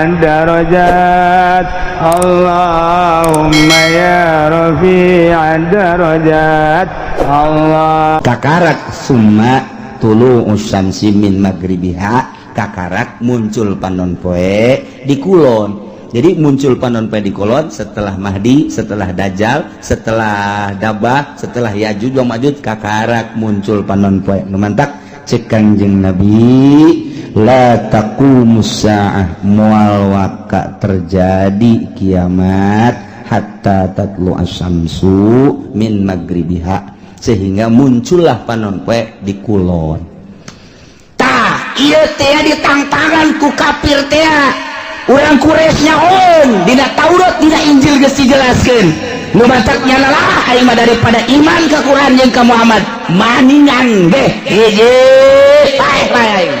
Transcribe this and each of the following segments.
الدرجات اللهم يا رفيع الدرجات الله. Kakarak summa tulu'us syamsi min magribiha, kakarak muncul panon poe di kulon. Jadi muncul panon poe di kulon setelah Mahdi, setelah Dajjal, setelah Dabah, setelah Yajuj wa Majuj, kakarak muncul panon poe. Nu mantak cek Kangjeng Nabi, la taqumus saah, moal waka terjadi kiamat, hatta tatlu asyamsu min magribiha, sehingga muncullah panon poe di kulon. Tah, ieu teh ditangtangan ku kafir teh, urang Quraisy nyaon dina Taurat, dina Injil geus dijelaskeun. Nu matak nyana lah aing mah daripada iman ka Quran jeung ka Muhammad maningan ge hiji paeh bae aing,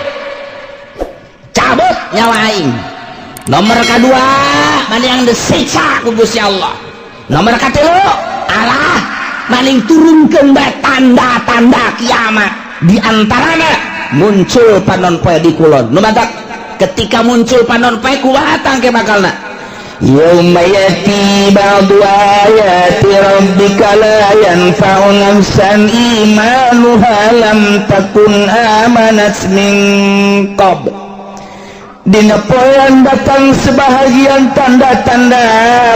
cabut nyawa aing. Nomor kedua, maning disiksa ku Gusti Allah. Nomor katilu, Allah maning turunkeun bae tanda-tanda kiamat, di antarana muncul panon poe di kulon. Nu matak ketika muncul panon poe, kumaha tangke bakalna? يوم يأتي بعض آيات ربك لا ينفع نفسا إيمانها لم تكن آمنت من قبل. Dina poean datang sebahagian tanda-tanda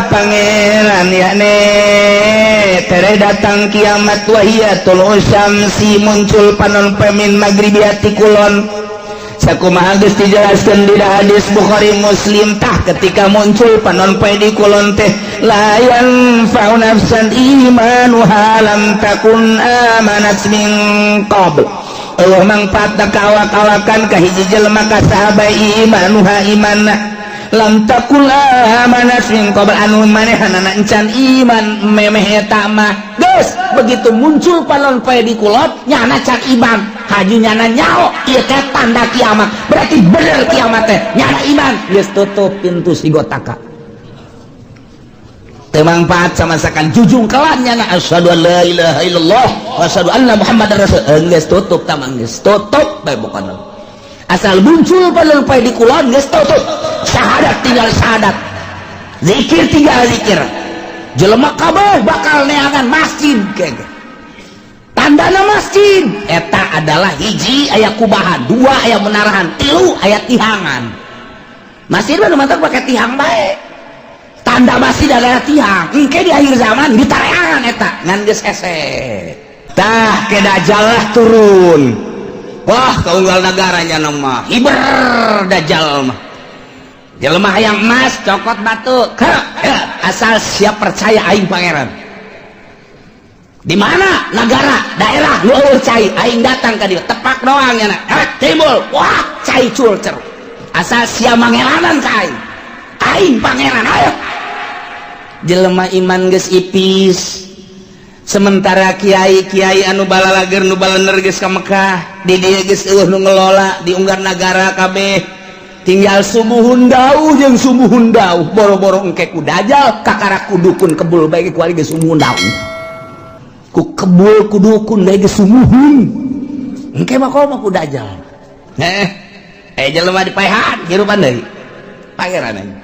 Pangeran, yakni tere datang kiamat, wahiya tulu'us syamsi, muncul panon poe, min magribiha, ti kulon, sakumaha geus dijelaskeun di hadis Bukhari Muslim. Tah, ketika muncul panon poe di kulon teh, la yanfa'u nafsan imanuha lam takun amanat min qabl, euweuh mangfaatna ka awak-awakan ka hiji jelema ka saha bae, imanuha imanna, lam takun amanat min qabl, anu manehanana encan iman memeh eta mah. Geus begitu muncul panon poe di kulon, nyana can iman, haju nyana nyaho ieu teh tanda kiamat, berarti bener kiamat teh, nyana iman, geus tutup pintu sigotaka, teu mangfaat sama sakan jujung kelan nyana asyhadu an la ilaha illallah wa asyhadu anna muhammadar rasul. Geus tutup tamang, geus tutup bae pokona. Asal muncul panon poe di kulon, geus tutup, syahadat tinggal syahadat, zikir tinggal zikir, jelema kabeh bakal neangan masjid. Kege tandana masjid eta adalah hiji aya kubahan, dua aya menarahan, tilu aya tihangan. Masjid mah nu mantak pakai tihang bae. Tanda masjid adalah tihang. Engke di akhir zaman ditareangan eta ngan geus hese. Tah, ke Dajjal lah turun. Wah, kaunggal negaranya mah hiber Dajjal mah. Jelema hayang emas, cokot batu. Asal siap percaya aing pangeran. Di mana negara, daerah lu euweuh cai, aing datang ka dieu, tepak doang nya. Timbul, wah, cai culcer. Asal sia mangeranan ka aing. Aing pangeran, ayo. Jelema iman geus ipis. Sementara kiai-kiai anu balalager, nu balener geus ka Mekah, di dieu geus euweuh nu ngelola, di unggar nagara kabeh. Tinggal sumuhun dauh jeung sumuhun dauh, boro-boro engke ku Dajjal, kakara ku dukun kebul bae ku geus sumuhun dauh. Ku kebul ku dukun bae geus sumuhun. Engke mah komo ku Dajjal. Jelema dipaehan hirupan deui. Pangeran aing.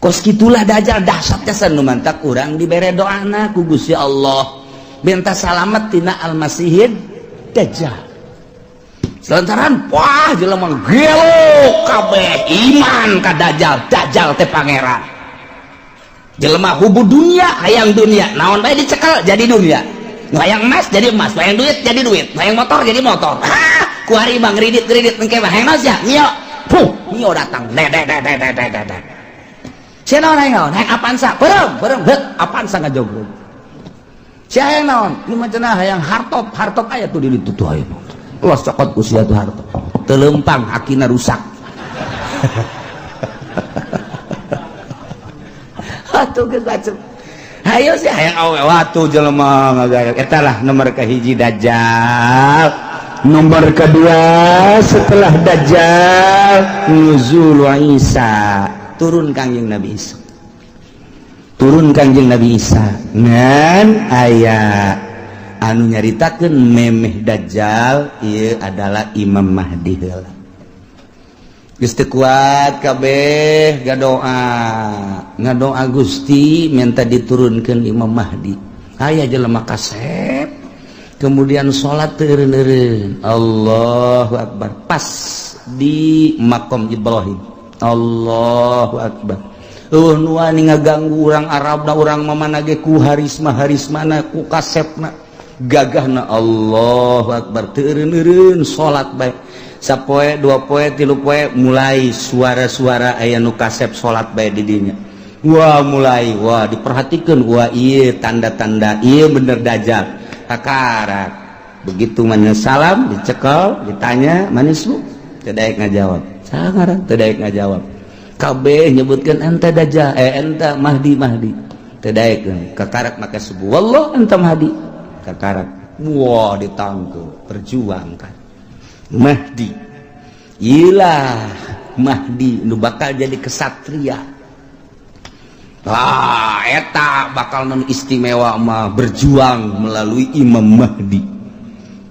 Kos kitulah Dajjal dahsyatnya. San nu mantak urang dibere doana ku Gusti Allah minta salamet tina Almasihid Dajjal. Selantaran wah, jelema gelo kabeh iman ka Dajjal, Dajjal teh pangeran. Jelema hubu dunia, hayang dunia, naon bae dicekel jadi dunia. Hayang emas jadi emas, hayang duit jadi duit, hayang motor jadi motor. Ah, kuari mah ngridit-ngridit, engke mah hayang naon sia? Mio. Puh, Mio datang. De de de de de de de. Sia naon, hayang naon? Hayang Avanza. Beureum, beureum, heuk Avanza ngajogrog. Sia hayang naon? Ieu mah cenah hayang hardtop, hardtop aya tuh di ditu tuh aya. Los cokot ku sia tuh hardtop. Teu leumpang, akina rusak. Atuh geus bacem. Hayo sih hayang awe watu jelema ngagaya. Eta lah nomor kahiji Dajjal. Nomor kedua setelah Dajjal, nuzul Isa, turun Kangjeng Nabi Isa. Turun Kangjeng Nabi Isa. Ngan aya anu nyaritakeun memeh Dajjal ieu adalah Imam Mahdi heula. Geus teu kuat kabeh ngadoa, ngadoa, Gusti, minta diturunkan Imam Mahdi. Aya jelema kasep, kemudian salat teu eureun-eureun, Allahu akbar, pas di makom Ibrahim, Allahu akbar. Nu wani ngaganggu urang Arab na, urang mamana ge ku harisma harismana, ku kasepna, gagahna, Allahu akbar, teu eureun-eureun salat bae. Sapoe, 2 poe, 3 poe, mulai suara-suara, aya nu kasep salat bae di dinya. Wah, mulai, wah, diperhatikan, wah, iya, tanda-tanda iya bener Dajjal. Kakarak begitu mana salam, dicekel, ditanya, "Manis bu?" Teu daek ngajawab. Sangaran teu daek ngajawab. Kabeh nyebutkan, "Ente Dajjal, eh, ente Mahdi, Mahdi." Teu daek. Kakarak maka subuh, "Wallah ente Mahdi." Kakarak, wah, ditangkep, perjuangkan Mahdi. Ilah Mahdi nu bakal jadi kesatria. Ah, eta bakal non istimewa mah berjuang melalui Imam Mahdi.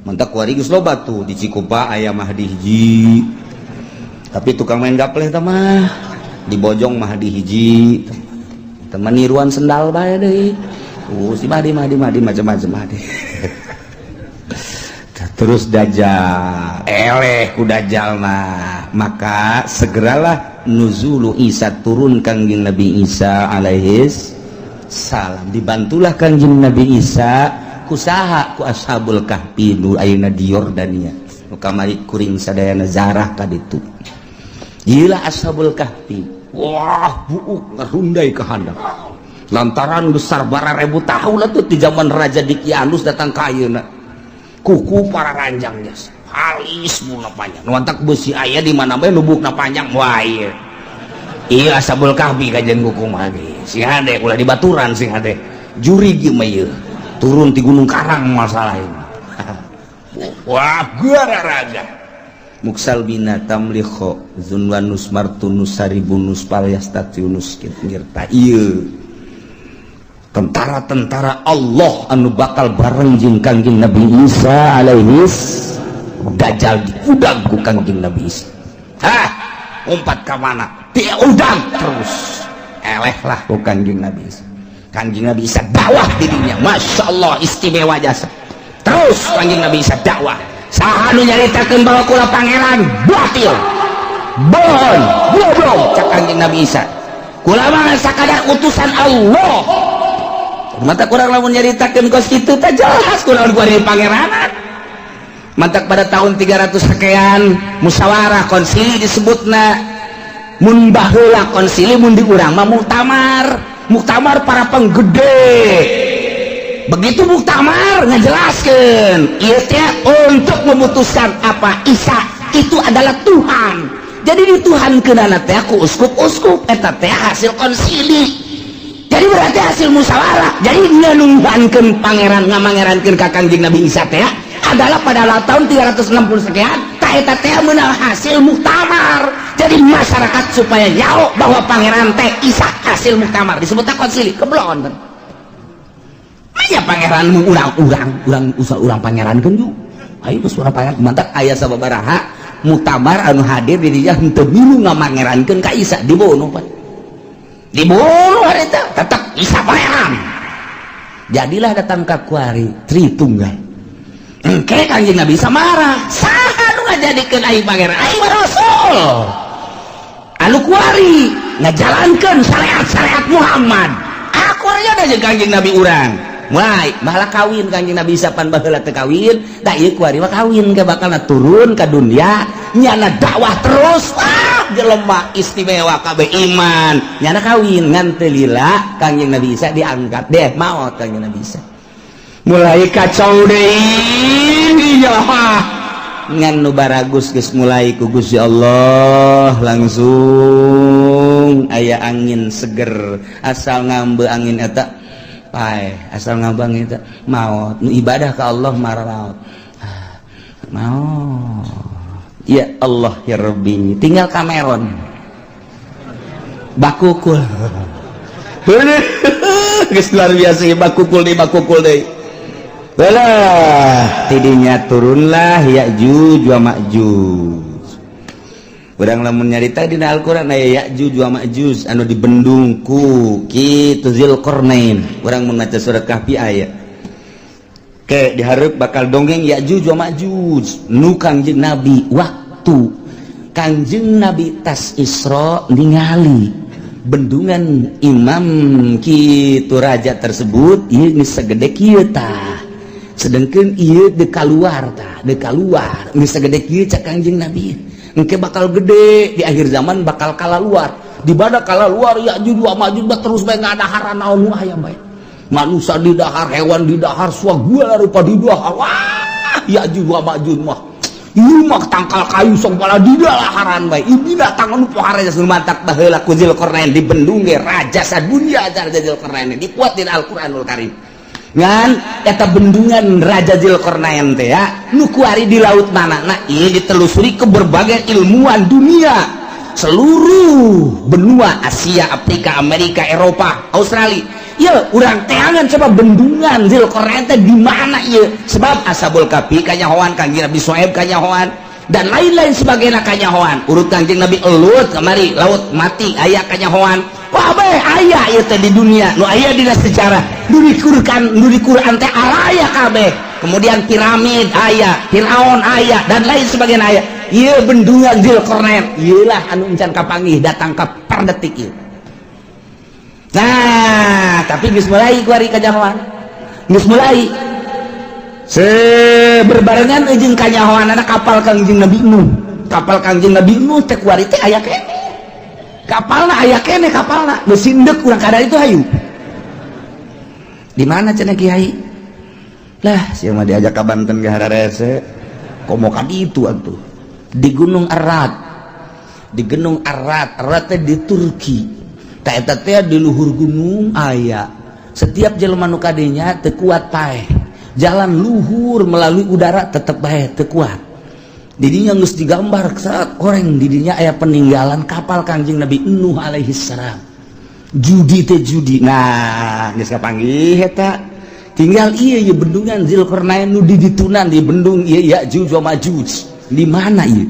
Mantap, kuari geus loba tuh. Di Cikupa aya Mahdi hiji, tapi tukang main gapleh tah mah. Di Bojong Mahdi hiji, teman niruan sendal bae deui. Si Mahdi, Mahdi, Mahdi, macam-macam Mahdi. Terus Dajjal eleh ku Dajjal mah, maka segeralah nuzulu Isa, turun Kangjeng Nabi Isa alaihis salam. Dibantulah Kangjeng Nabi Isa kusaha? Ku Ashabul Kahfi nu ayeuna di Yordania, nu kamari kuring sadayana zarah ka ditu. Gila, Ashabul Kahfi, wah, buuk ngarundai ka handap lantaran besar ribu tahun tuh, di zaman Raja Dikianus datang ka ayeuna. Kuku para ranjang jas halis, buukna panjang. Nuantak besi aya di mana bae nu buukna panjang. Wah, iya iya, Ashabul Kahfi kajian kuku mah sing hade, ulah dibaturan, sing hade jurig ieu mah. Ieu turun di Gunung Karang masalah ini. Wah, raga muksal bina tamlikho zunwanus martunus saribunus palyastatiunus ngirta. Ieu tentara-tentara Allah anu bakal bareng jeung Kangjeng Nabi Isa alaihis. Dajjal diudag ku Kangjeng Nabi Isa. Hah, umpat ka mana diudag terus, eleh lah ku Kangjeng Nabi Isa. Kangjeng Nabi Isa dakwah dirinya, Masya Allah, istimewa jasa. Terus Kangjeng Nabi Isa dakwah, saha nu nyaritakeun bahwa kula pangeran, batil, bohong, goblok. Cak Kangjeng Nabi Isa, kula mah sakadar utusan Allah. Mata kurang lamun nyaritakeun kos kitu teh jelas kula gua di pangeranan. Mantak pada tahun 300 sekian musyawarah konsili disebutna. Mun baheula konsili, mun di urang mah muktamar, muktamar para penggede. Begitu muktamar ngajelaskeun ieu teh untuk memutuskan apa Isa itu adalah Tuhan. Jadi di Tuhan kenana teh ku uskup-uskup eta teh hasil konsili. Jadi berarti hasil musyawarah. Jadi ngenuhankeun pangeran, ngamangerankeun ka Kangjeng Nabi Isa teh adalah pada tahun 360 sekian. Ta eta teh meunang hasil muktamar. Jadi masyarakat supaya nyaho bahwa pangeran teh Isa, hasil muktamar disebutnya konsili. Keblon kan. Aya pangeran mu urang-urang, urang usah urang pangeran kan ju. Ayo geus urang pangeran. Mantak aya sababaraha muktamar anu hadir di dinya henteu milu ngamangerankeun ka Isa, dibunuh, Pak. Dibunuh harita, tetap Isa pangeran. Jadilah datang ka kuari Tritunggal. Engke Kangjeng Nabi Isa marah, saha nu ngajadikeun aing pangeran? Aing mah rasul anu kuari ngajalankeun syariat-syariat Muhammad. Aku aja jeung Kangjeng Nabi urang mulai malah kawin. Kangjeng Nabi Isa pan baheula teu kawin, da ieu kuari mah kawin ke, bakal turun ka dunia, nyana dakwah terus. Ah, jelema istimewa kabeh iman, nyana kawin, ngan teu lila Kangjeng Nabi Isa diangkat deh, maot Kangjeng Nabi Isa. Mulai kacau deui ya, ngan nu baragus geus mulai ku Gusti Allah langsung aya angin seger. Asal ngambe angin eta pae, asal ngambang eta maot. Nu ibadah ka Allah marah maot, maot. Ya Allah ya Rabbi, tinggal Cameron bakukul. Geus luar biasa ya, bakukul deui, bakukul deui. Belah tidinya turunlah Ya'juj wa Ma'juj. Urang lamun nyarita dina Al-Qur'an aya Ya'juj wa Ma'juj anu dibendung ku kitu Zulqarnain. Urang mun maca surat Kahfi aya. Ke dihareup bakal dongeng Ya'juj wa Ma'juj nu Kangjeng Nabi, waktu Kangjeng Nabi tas Isra ningali bendungan imam kitu raja tersebut, ieu geus sagede kieu tah, sedangkan ieu dek kaluar tah, dek kaluar geus sagede kieu. Cak Kangjeng Nabi, engke bakal gede di akhir zaman, bakal kala luar di pada kala luar Ya'juj wa Ma'juj terus bae ngadaharan naon nu aya bae, manusia di dahar, hewan di dahar, segala rupa di dahar. Wah, Ya'juj wa Ma'juj mah ieu mah tangkal kayu sok pala di dalaharan bae. Ieu binatang anu pohara geus mantak baheula ku Zulkarnain dibendung ge raja sadunya. Raja Zulkarnain dipuat di Al-Qur'anul Karim. Ngan eta bendungan Raja Zulkarnain teh ya nu kuari di laut mana? Nah, ieu ditelusuri ke berbagai ilmuwan dunia, seluruh benua Asia, Afrika, Amerika, Eropa, Australia. Ya, urang teangan coba bendungan Zulkarnain teh di mana ieu, sebab Ashabul Kahfi kanyahoan, Kangjeng Nabi Soeb kanyahoan, dan lain-lain sebagainya kanyahoan. Urut Kangjeng Nabi Lut kemari laut mati aya kanyahoan. Wah, bae aya ieu teh di dunia nu aya dina sejarah nu di Quran, nu di Quran teh araya kabeh. Kemudian piramid aya, Firaun aya, dan lain sebagainya aya. Ieu bendungan Zulkarnain ieu lah anu encan kapanggih datang ka per detik ieu. Nah, tapi geus mulai kuari kanyahoan, geus mulai se berbarengan jeung kanyahoan anak kapal Kangjeng Nabi Nuh. Kapal Kangjeng Nabi Nuh teh kuari teh aya keneh kapalna, aya keneh kapalna. Geus sindek urang kada itu. Hayu, di mana cenah, Kiai? Lah, sia mah diajak ka Banten ge hararese, komo ka ditu atuh di Gunung Arad. Di Gunung Arad, Arad teh di Turki. Tak eta teh di luhur gunung aya. Setiap jelema nu kadinya teu kuat paeh, jalan luhur melalui udara tetep bae teu kuat. Didinya geus digambar saat orang didinya aya peninggalan kapal Kangjeng Nabi Nuh alaihi salam. Judi teh judi. Nah, geus kapanggih eta, tinggal iya ieu bendungan Zulkarnain nu di ditunan di bendung ieu Ya'juj wa Ma'juj di mana ieu.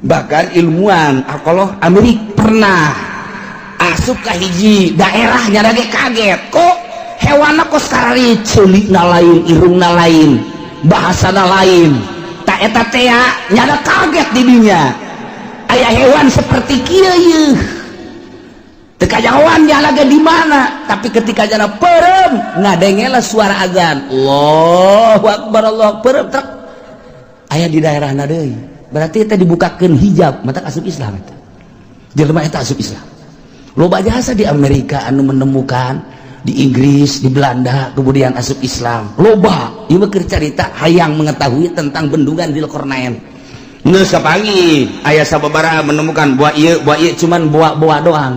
Bahkan ilmuwan arkeolog Amerika pernah asup ke hiji daerahnya lagi, kaget, kok hewan kok sekarang ceulina lain, irungna lain, bahasana lain. Tak eta teh nyada kaget didinya aya hewan seperti kieu ieu, teu kanyahoan lagi di mana. Tapi ketika jana perem ngadengela suara azan, Allahu akbar, Allah perem truk aya di daerah deui, berarti eta dibukakeun hijab mata asup Islam. Eta jelema eta asup Islam. Loba jasa di Amerika anu menemukan, di Inggris, di Belanda, kemudian asup Islam loba. Ieu mah keur carita hayang mengetahui tentang bendungan Zulkarnain. Geus kapanggih aya sababaraha menemukan buah ieu, buah ieu, cuman buah-buah doang.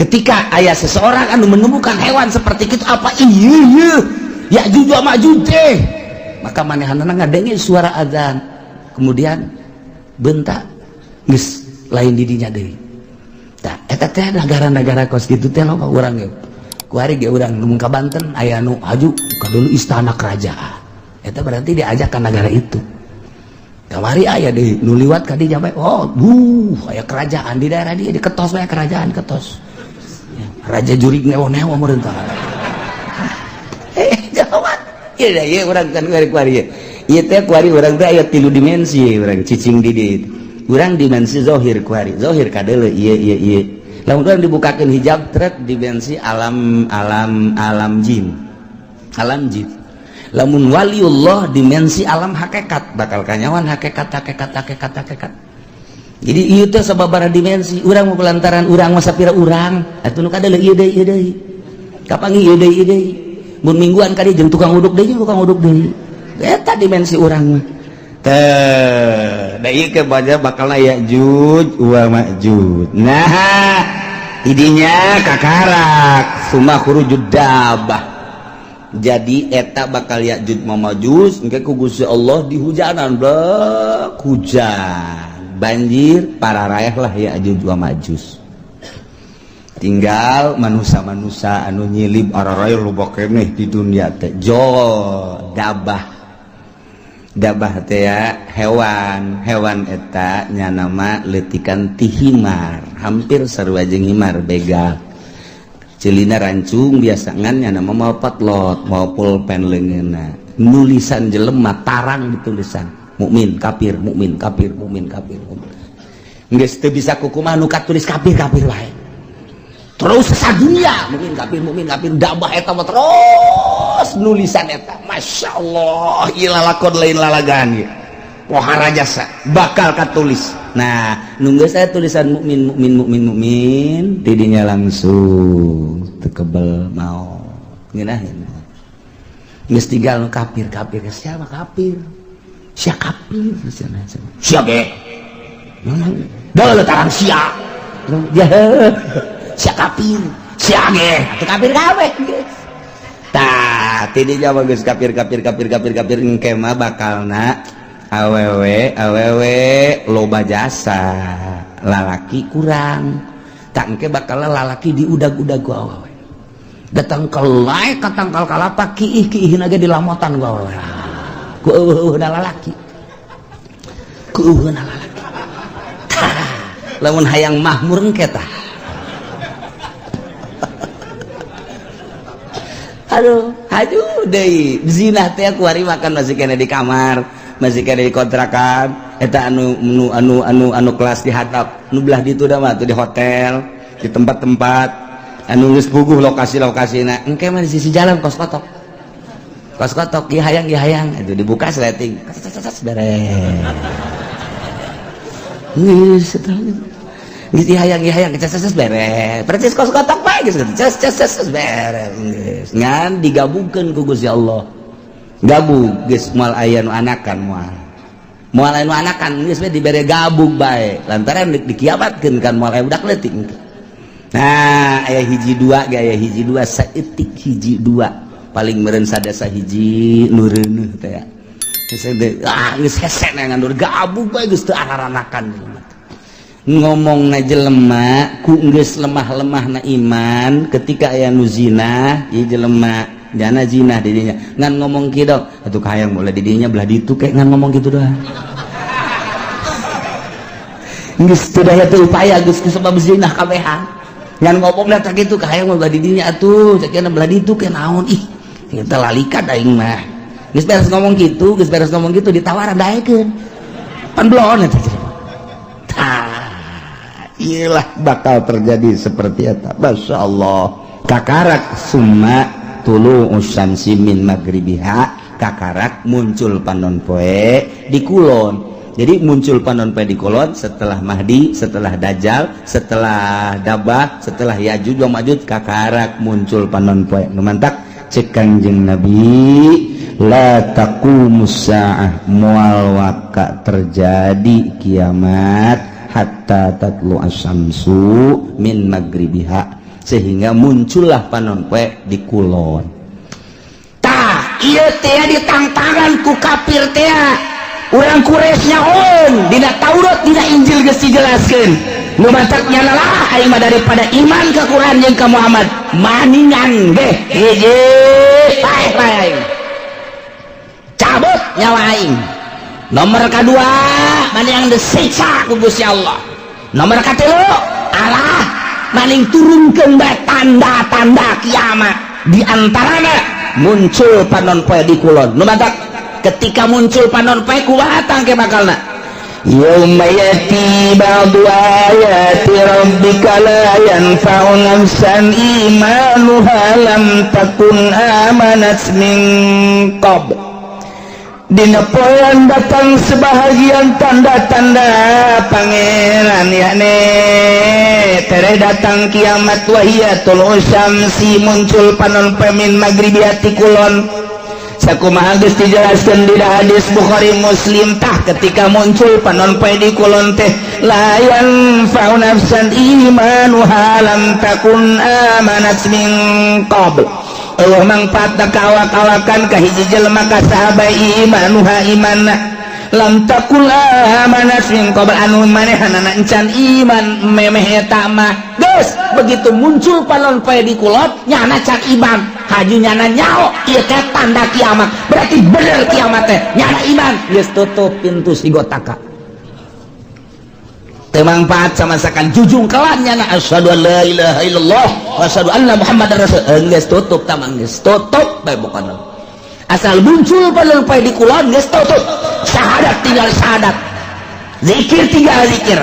Ketika aya seseorang anu menemukan hewan seperti itu, apa iya iya Ya'juj wa Ma'juj teh, maka manehanana ngadenge suara azan, kemudian bentak geus lain didinya deui. Tah, eta teh negara-negara kos kitu teh loba. Urang ge kuari ge urang nu ka Banten aya nu haju ka dulu istana kerajaan, eta berarti diajak ke negara itu. Kamari aya deui nu liwat ka dinya bae, oh buh, aya kerajaan di daerah dia, diketos bae kerajaan ketos ya, raja jurig neweh-neweh meureun tah. Eh, jawab ieu da ieu urang kan kuari kuari ieu teh kuari urang teh aya tilu dimensi. Urang cicing di dieu, urang dimensi zohir kuari, zohir kadeuleu ieu ieu ieu. Lamun urang dibukakeun hijab trek, dimensi alam alam alam jin, alam jin. Lamun waliullah, dimensi alam hakikat, bakal kanyawan hakikat, hakikat, hakikat, hakikat. Jadi ieu teh sababaraha dimensi urang mau lantaran urang masa pira urang atuh nu kadeuleu ieu deui, ieu deui, kapanggih ieu deui, ieu deui. Mun mingguan kali jeung tukang uduk deui, tukang uduk deui, eta dimensi urang mah teh. Da ieu ke baca bakal Ya'juj wa Ma'juj. Nah, idinya kakarak summa khurujud dabah. Jadi eta bakal Ya'juj wa Ma'juj engke ku Gusti Allah di hujanan, blek hujan banjir, para rayah lah Ya'juj wa Ma'juj, tinggal manusia-manusia anu nyilib araraya loba keneh di dunia teh. Jo dabah. Dabah teh hewan, hewan eta nya nama leutikan ti himar, hampir sarua jeung himar, begal. Celina rancung biasa, ngan nya nama mau potlot, mau pulpen leungeunna. Nulisan jelema tarang ditulisan. Mukmin, kafir, mukmin, kafir, mukmin, kafir. Geus teu bisa kukumaha nu katulis kafir, kafir wae. Terus sadunia mukmin, kafir, mukmin, kafir. Dabah eta mah terus nulisan eta. Masya Allah, ieu lalakon lain lalagaan ieu. Pohara jasa bakal katulis. Nah, nunggu saya tulisan mukmin, mukmin, mukmin, mukmin, tidinya langsung tekebel mau ngeunaheun. Geus tinggal nu kafir, kafir, siapa kafir? Siapa kafir? Siapa ge? Dah tarang sia. Ya, sia kafir. Sia ge, atuh kafir kabeh geus. Tah, tidinya mah geus kafir, kafir, kafir, kafir, kafir, engke mah bakalna awewe awewe loba jasa, lalaki kurang. Tak engke bakal lalaki diudag-udag ku awewe. Datang ke lae ka tangkal kalapa, kiih kiihin ge dilamotan ku awewe. Ku eueuh-eueuhna lalaki. Ku eueuhna lalaki. Tah, lamun hayang mahmur engke tah. Aduh, aduh deui zina teh kuari makan masih kena di kamar, masih kena di kontrakan eta anu anu anu anu anu kelas di hatap, nu belah ditu da mah tuh di hotel, di tempat-tempat anu geus puguh lokasi-lokasina. Engke mah di sisi jalan kos kotok. Kos kotok ieu hayang, ieu hayang itu dibuka sleting. Beres. Geus eta. Geus ieu hayang, ieu hayang, ces ces beres. Percis kos kotok bae geus ces ces ces beres. Geus ngan digabungkeun ku Gusti Allah. Gabung geus moal aya nu anakan, moal. Moal aya nu anakan, geus we dibere gabung bae. Lantaran dikiamatkeun kan moal aya budak leutik. Nah, aya hiji dua ge, aya hiji dua saeutik hiji dua paling meureun sadasa hiji nu reuneuh teh. Geus ah geus hese ngan gabung bae geus teu araranakan. Ngomong na jelema ku geus lemah-lemah na iman ketika aya nu zina, ieu jelema jana zina didinya ngan ngomong kieu atuh kahayang boleh didinya belah ditu kayak ngan ngomong kitu doang. Geus teu daya teu upaya geus kusabab zina kabehan. Ngan ngomong da tah kitu kahayang belah didinya atuh cek belah ditu ke naon, ih kita lalikat aing mah. Geus beres ngomong kitu, geus beres ngomong kitu ditawaran daekeun. Pan belon eta. Tah, iyalah bakal terjadi seperti eta. Masya Allah. Kakarak summa tulu usyamsi min magribiha, kakarak muncul panon poe di kulon. Jadi muncul panon poe di kulon setelah Mahdi, setelah Dajjal, setelah Dabah, setelah Yajuj wa Majuj, kakarak muncul panon poe. Nu mantak cek Kangjeng Nabi, la taqumus saah, moal waka terjadi kiamat hatta tatlu asyamsu min magribiha, sehingga muncullah panon poe di kulon. Tah, ieu teh ditangtangan ku kafir teh. Urang Quraisy nyaon dina Taurat, dina Injil geus dijelaskeun. Nu mantak nyalalah aing mah daripada iman ka Quran jeung ka Muhammad maningan ge hiji paeh bae aing. Cabut nyawa aing. Nomor kedua maning disiksa ku Gusti Allah. Nomor katilu Allah maning turunkeun bae tanda-tanda kiamat. Di antarana muncul panon poe di kulon. Nu mantak ketika muncul panon poe kumaha tangke bakalna? Yauma yati ba'du ayati rabbika la yanfa'u nafsan imanuha lam takun amanat min qabl. Dina poean datang sebahagian tanda-tanda pangeran, yakni tere datang kiamat, wahiyatul usyamsi, muncul panon poe min magribiati kulon. Sakumaha geus dijelaskeun di hadis Bukhari Muslim. Tah, ketika muncul panon poe di kulon teh la yanfa'u nafsan imanuha lam takun amanat min qabl. Eueuh mangfaatna ka awak-awakan ka hiji jelema ka saha bae imanuha imanna Lam takun amanat min qabl, anu manehanana encan iman memeh eta mah. Geus begitu muncul panon poe di kulot, nyana can iman, haju nyana nyaho ieu teh tanda kiamat, berarti bener kiamat teh, nyana iman, geus tutup pintu sigotaka, teu mangfaat sama sakan jujung kelan. Nyana asyhadu an la ilaha illallah wa asyhadu anna muhammadar rasul, geus tutup tamang, geus tutup bae pokona. Asal muncul panon poe di kulon, geus tutup. Syahadat tinggal syahadat, zikir tinggal zikir.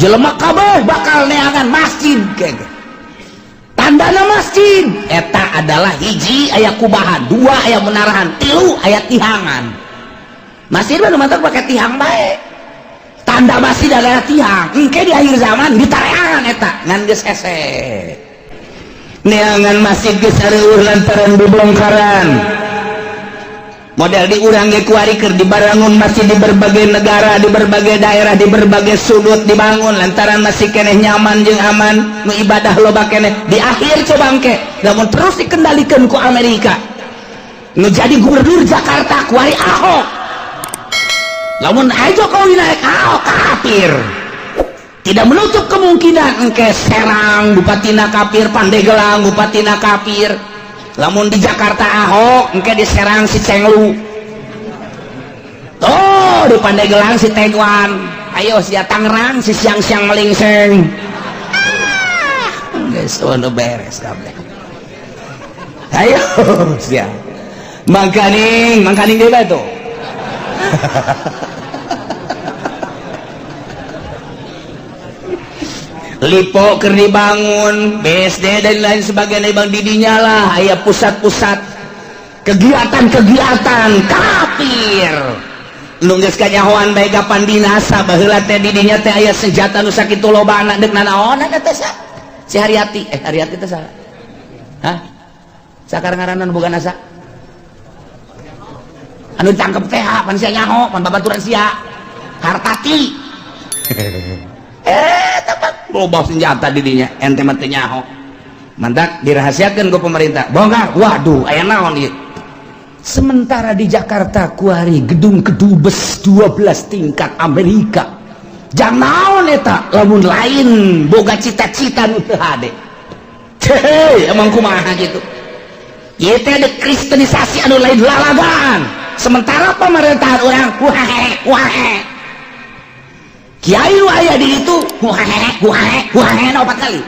Jelema kabeh bakal neangan masjid. Kege tandana masjid eta adalah hiji aya kubahan, dua aya menarahan, tilu aya tihangan. Masjid mah nu mantak pakai tihang bae. Tanda masjid adalah tihang. Engke di akhir zaman ditareangan eta, ngan geus hese neangan masjid, geus areueuh lantaran dibongkaran. Model di urang ge kuari keur dibarangun masjid di berbagai negara, di berbagai daerah, di berbagai sudut dibangun lantaran masih keneh nyaman jeung aman, nu ibadah loba keneh. Di akhir coba engke lamun terus dikendalikan ku Amerika, nu jadi gubernur Jakarta kuari Ahok, lamun aja Jokowi naik, Ahok kafir, tidak menutup kemungkinan engke Serang bupatina kafir, Pandeglang bupatina kafir. Lamun di Jakarta Ahok, engke di Serang si Cenglu, oh di Pandeglang si Tegwan, ayo si Tangerang si siang-siang melingseng. Ah, geus beres kabeh. Ayo sia mangkaning mangkaning deui tuh. Lipo keur dibangun, BSD dan lain sebagainya, bang, didinya lah aya pusat-pusat kegiatan-kegiatan kafir nu geus kanyahoan bae kapan binasa. Baheula teh didinya teh aya senjata nu sakitu lobana, deuk nanaonan eta? Sa si Haryati, eh, Haryati teh saha? Hah, sakar ngaranna bukan asa anu ditangkep teh, pan sia nyaho, pan babaturan sia Hartati. Eh, tepat loba senjata didinya, ente mah teu nyaho. Mantak dirahasiakan ke pemerintah, bongkar. Waduh, aya naon ieu? Sementara di Jakarta kuari gedung kedubes 12 tingkat Amerika, jangan naon eta lamun lain boga cita-cita nu teu hade? Hei, emang kumaha gitu? Ieu teh ada kristenisasi anu lain lalagaan. Sementara pemerintahan orang wahe wahe, kiai nu aya di ditu wahe wahe wahe opat kali.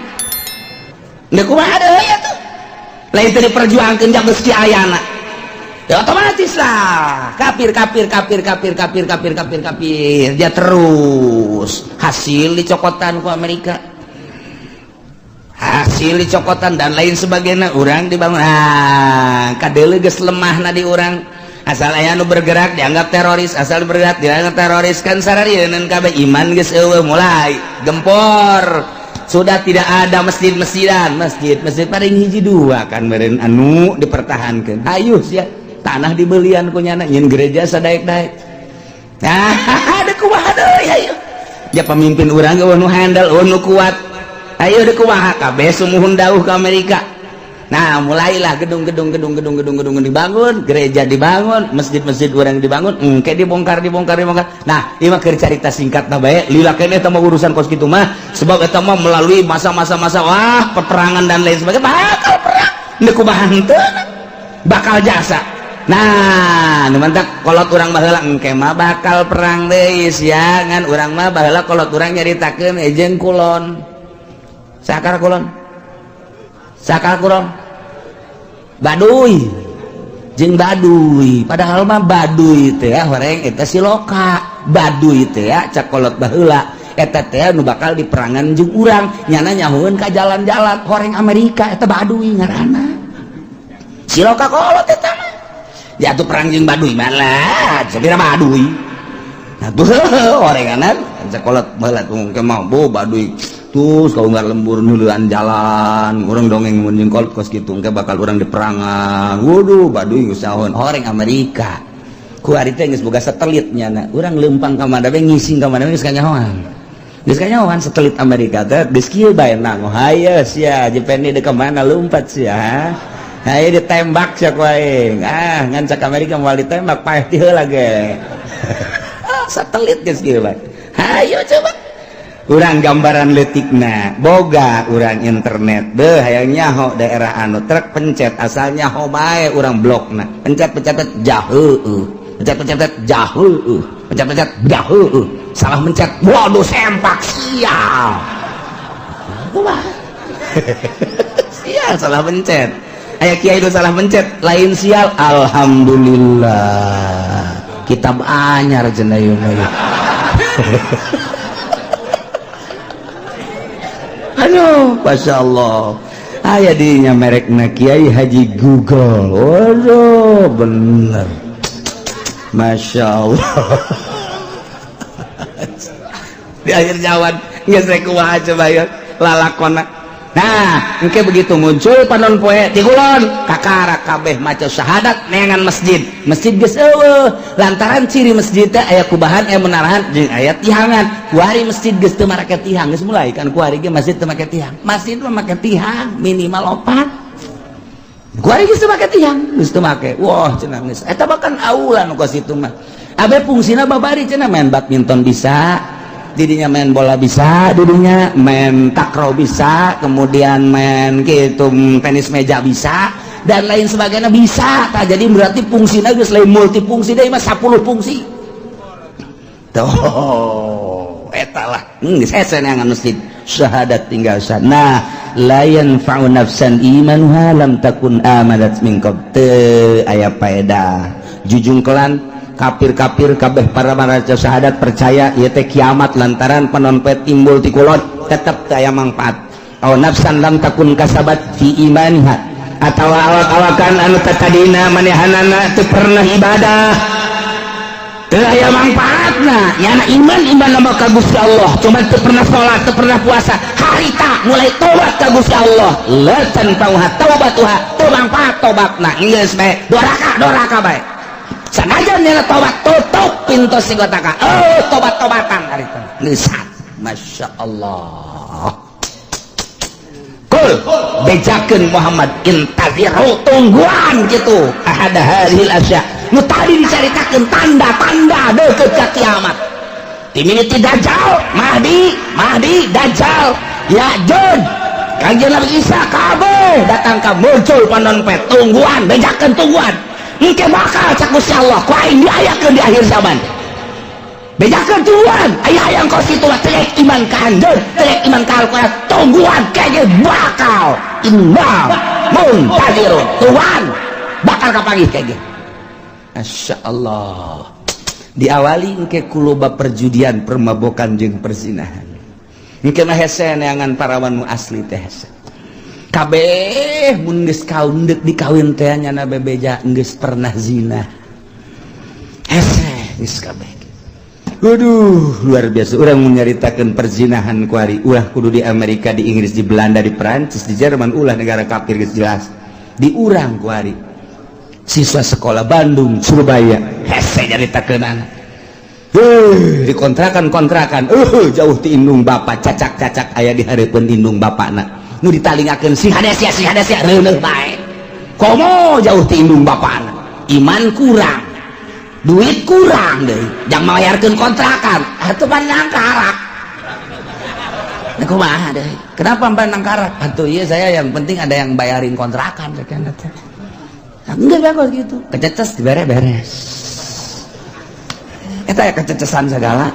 Ndek kumaha deui atuh? Lain teu diperjuangkeun jang geus ayana. Ya otomatis lah kafir kafir kafir kafir kafir kafir kafir kafir dia terus, hasil dicokotan ku Amerika, hasil dicokotan dan lain sebagainya. Orang dibangun, ah, kadele geus lemah na di urang. Asal aya nu bergerak dianggap teroris, asal bergerak dianggap teroris, kan sararieun kabeh. Iman geus eueuh, mulai gempor. Sudah tidak ada masjid-masjidan, masjid masjid paling hiji dua kan meureun anu dipertahankan. Hayu sia, tanah dibelian ku nyana nyin gereja sadaek-daek. Nah, ada kumaha deui? Hayu ya, pemimpin urang ge nu handal, nu kuat. Ayo, deuk kumaha? Kabeh sumuhun dauh ke Amerika. Nah, mulailah gedung-gedung gedung gedung gedung gedung dibangun, gereja dibangun, masjid-masjid orang dibangun, engke dibongkar dibongkar dibongkar. Nah, ieu mah keur carita singkat na bae, lila keneh eta mah urusan kos kitu mah, sebab eta mah melalui masa-masa masa, wah, peperangan dan lain sebagainya, bakal perang. Deuk kumaha henteu bakal jasa. Nah, nu mantak kolot urang baheula engke mah bakal perang deui sia, ngan urang mah baheula kolot urang nyaritakeun jeung kulon. Sakar kulon. Sakar kulon. Baduy. Jeung Baduy. Padahal mah Baduy teh horeng eta siloka. Baduy teh cak kolot baheula eta teh nu bakal diperangan jeung urang, nyana nyahueun ka jalan-jalan horeng Amerika, eta Baduy ngaranna. Siloka kolot eta mah. Ya tuh, perang jeung Baduy mah lah, sapira Baduy. Nah tuh horenganan cak kolot baheula tuh engke mah bo Baduy terus kau nggak lembur nuluan jalan orang dongeng mun jeung kolot kos kitu, engke bakal urang diperangan. Waduh, Baduy geus nyahoan horeng Amerika. Ku ari teh geus boga satelit nyana. Urang leumpang ka mana we, ngising ka mana we, geus kanyahoan. Geus kanyahoan satelit Amerika teh geus kieu bae nang. Hayo sia, Jepeni deuk ka mana lumpat sia? Hayo ditembak sia ku aing. Ah, ngan cak Amerika moal ditembak, paeh ti heula ge. Satelit geus kieu bae. Hayo coba urang gambaran leutikna, boga urang internet deh, hayang nyaho daerah anu truk, pencet, asal nyaho bae urang blokna. Pencet, pencet, jauh, pencet, pencet, jauh, pencet, pencet, jauh, salah mencet, waduh, sempak, sial. Kumaha? Sial salah mencet. Aya kiai itu salah mencet, lain sial, alhamdulillah kitab anyar cenah ieu mah. Aduh, Masya Allah, aya dinya merekna Kiai Haji Google. Waduh, bener, Masya Allah. Di akhir zaman geus rek kumaha coba ya lalakona? Nah, engke begitu muncul panon poe ti kulon, kakara kabeh maca syahadat neangan masjid. Masjid geus eueuh, lantaran ciri masjid teh aya kubahan, aya menarahan jeung aya tihangan. Kuari masjid geus teu marake tihang, geus mulai kan kuari ge masjid teu make tihang. Masjid mah make tihang minimal opat. Kuari geus teu make tihang, geus teu make. Wah, cenah geus. Eta bahkan aula nu kos itu mah. Abe fungsina babari cenah main badminton bisa, didinya main bola bisa, didinya main takraw bisa, kemudian main gitu tenis meja bisa, dan lain sebagainya bisa. Tak jadi berarti fungsinya geus lain multifungsi deui mah, 10 fungsi. Tuh, eta lah. Geus hese neangan masjid. Syahadat tinggal sah. Nah, la yanfa'u nafsan imanuha lam takun amanat min qabl. Teu aya paedah. Jujungkelan kafir-kafir kabeh para maca syahadat percaya ieu teh kiamat lantaran panon poe timbul ti kulon, tetep teu aya mangfaat. Aw nafsan lam takun kasabat fi imaniha, atawa awak-awakan anu tatadina manehanana teu pernah ibadah, teu aya mangfaatna. Nyana iman, iman nama ka Gusti Allah, cuman teu pernah salat, teu pernah puasa, harita mulai tobat ka Gusti Allah, la tanfa'uha taubatuha, teu mangfaat tobatna. Geus bae doraka, doraka bae. Sanajan nyana tobat, tutup pintu sing kotaka, oh, tobat-tobatan harita geus. Masya Allah. Kul, bejakeun Muhammad, intaziru, tungguan gitu, ahada hadhil asya nu tadi dicaritakeun, tanda-tanda deukeut ka kiamat, timini ti Dajjal, Mahdi, Mahdi, Dajjal, Ya'juj, Kangjeng Nabi Isa, kabeh datang ka muncul panon poe. Tungguan, bejakeun, tungguan. Engke bakal cak Gusti Allah ku aing diayakeun di akhir zaman. Bejakeun, tungguan. Aya hayang kos kitu mah teu iman ka anjeun, teu iman ka Al-Qur'an, tungguan kayaknya bakal, inna muntazirun, tungguan bakal kapanggih kayaknya. Masya Allah. Diawali engke ku loba perjudian, permabokan jeung perzinahan. Engke mah hese neangan parawan nu asli teh, hese kabeh. Mun geus kaun, deuk dikawin teh, nyana bebeja geus pernah zina, hese geus kabeh. Waduh, luar biasa. Urang mun nyaritakeun perzinahan kuari, ulah kudu di Amerika, di Inggris, di Belanda, di Perancis, di Jerman, ulah negara kafir, geus jelas. Di urang kuari siswa sekolah Bandung, Surabaya, hese nyaritakeunana. Di kontrakan-kontrakan, jauh ti indung bapak, cacak-cacak aya di hareupeun indung bapakna. Nu ditalingakeun, sing hade sia, sing hade sia, reuneuh bae. Komo jauh ti indung bapakna. Iman kurang, duit kurang deh, jangan bayarkeun kontrakan, atuh pan nangkarak. Nah, kumaha deh? Kenapa mbak nangkarak? Atuh iya, saya yang penting ada yang bayarin kontrakan teh. Enggak bagus gitu. Kececes dibere beres. Eta ya kececesan segala.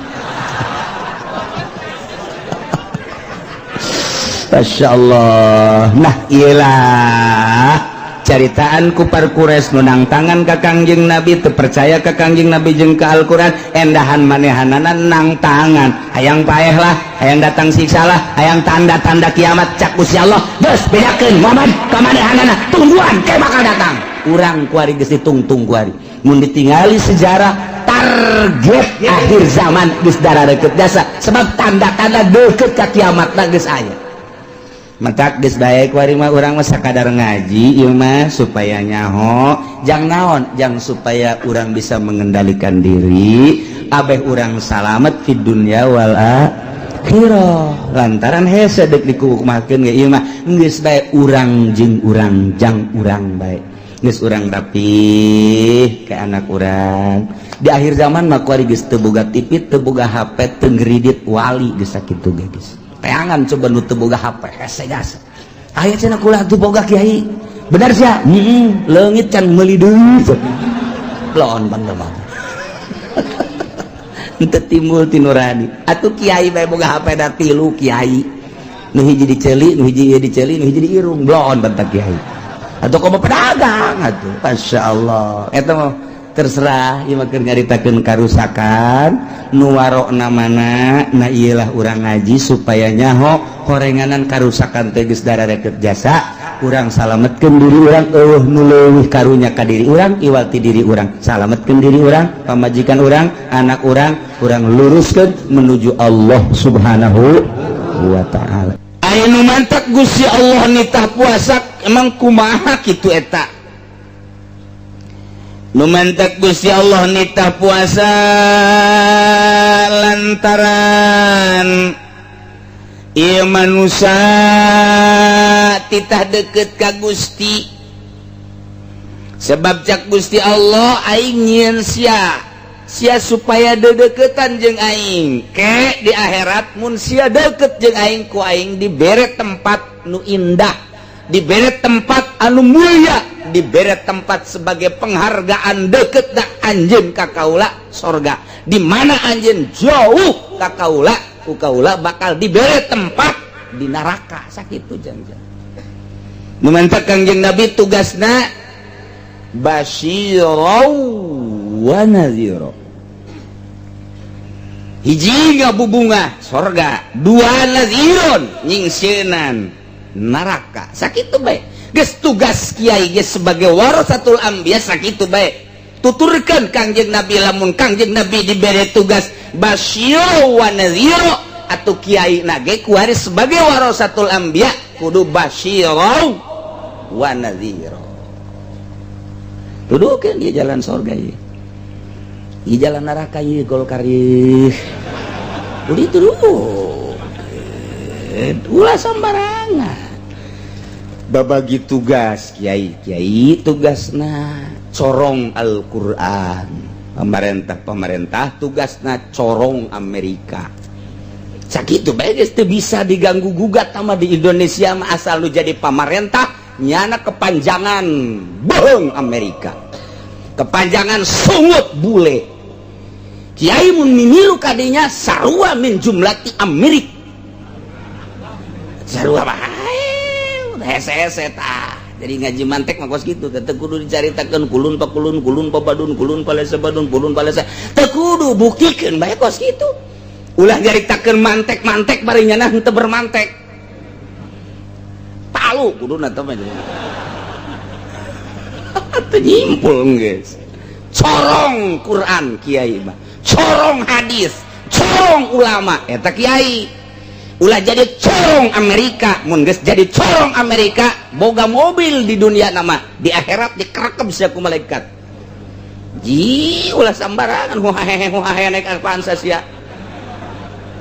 Masya Allah. Nah, iyalah caritaan kupar Quraisy nu nangtangan ka Kangjeng Nabi, teu percaya ka Kangjeng Nabi jeung ka Al-Qur'an, endahan manehanana nangtangan, hayang paeh lah, hayang datang siksa lah, hayang tanda-tanda kiamat. Cak Gusti Allah, geus, bedakeun Muhammad ka manehanana, tungguan ke bakal datang. Urang kuari geus ditungtung. Kuari mun ditingali sejarah, target akhir zaman geus deukeut jasa, sebab tanda-tanda deukeut ka kiamat geus aya. Matak geus bae kuari mah urang mah sakadar ngaji ieu mah supaya nyaho jang naon, jang supaya urang bisa mengendalikan diri, abeh urang salamet fid dunya wal akhirah, lantaran hese deuk dikumahakeun ge ieu mah. Geus bae urang jeung urang, jang urang bae. Geus urang rapih ke anak urang. Di akhir zaman mah kuari geus teu boga TV, teu boga HP, teu ngredit wali geus sakitu ge geus. Teangan coba nu teu boga HP, hese gas. Aya cenah kula teu boga, Kiai. Benar sia? Heeh, leungit can meuli deui. Lon bang mah. Henteu timbul ti nurani. Atuh kiai bae boga HP da tilu kiai. Nu hiji diceuli, nu hiji ieu diceuli, nu hiji di irung, blon bentak kiai. Atau komo pedagang atuh, Masya Allah. Eta mah terserah, ieu mah keur nyaritakeun karusakan nu warokna mana. Nah, iyalah urang ngaji supaya nyaho horenganan karusakan teh geus darareket jasa urang salametkeun diri urang. Eueuh nu leuwih karunya ka diri urang iwal ti diri urang. Salametkeun diri urang, pamajikan urang, anak urang, urang luruskeun menuju Allah Subhanahu wa Ta'ala. Aya nu mantak Gusti Allah nitah puasa emang kumaha kitu eta? Nu mantak Gusti Allah nitah puasa lantaran ieu manusia titah deket ka Gusti, sebab cak Gusti Allah, aing nyieun sia sia supaya dedeketan jeung aing. Ke di akhirat mun sia deket jeung aing, ku aing dibere tempat nu indah, dibere tempat anu mulia, dibere tempat sebagai penghargaan deket dak anjeun ka kaula, sorga. Di mana anjeun jauh ka kaula, ku kaula bakal dibere tempat di neraka. Sakitu jangan. Nu mantak Kangjeng Nabi tugasna basyirau wa nadhira. Hiji, ngabubungah sorga, dua, nadhiron, nyingsieunan neraka. Sakitu bae geus tugas kiai geus sebagai warasatul anbiya. Sakitu bae tuturkeun Kangjeng Nabi. Lamun Kangjeng Nabi dibere tugas basyiro wa nadhiro, atau kiai nage kuari sebagai warasatul anbiya kudu basyiro wa nadhiro. Tuduhkeun dia jalan sorga ieu, di jalan neraka ieu Golkar ieu. Udah itu dulu, ulah sembarangan babagi tugas. Kiai kiai tugasna corong Al-Quran, pemerintah pemerintah tugasna corong Amerika. Sakitu bae geus, teu bisa diganggu gugat sama di Indonesia mah. Asal lu jadi pamarentah, nyana kepanjangan bohong Amerika, kepanjangan sungut bule. Kiai mun mimilu kadinya sarua min jumlati Amerik, sarua bae hese-hese tah. Jadi ngaji mantek mah kos kitu, teu kudu dicaritakeun kulun pakulun, kulun pabadun, kulun palesa badun, kulun palesa, teu kudu, buktikeun bae kos kitu. Ulah nyaritakeun mantek-mantek bari nyana henteu bermantek. Palu kuduna teh mah teu nyimpul geus. Corong Quran kiai mah, corong hadis, corong ulama eta kiai. Ulah jadi corong Amerika. Mun geus jadi corong Amerika, boga mobil di dunia nama, di akhirat dikerekep sia ku malaikat. Ji, ulah sambarangan huhahehe huhahehe naik Avanza sia.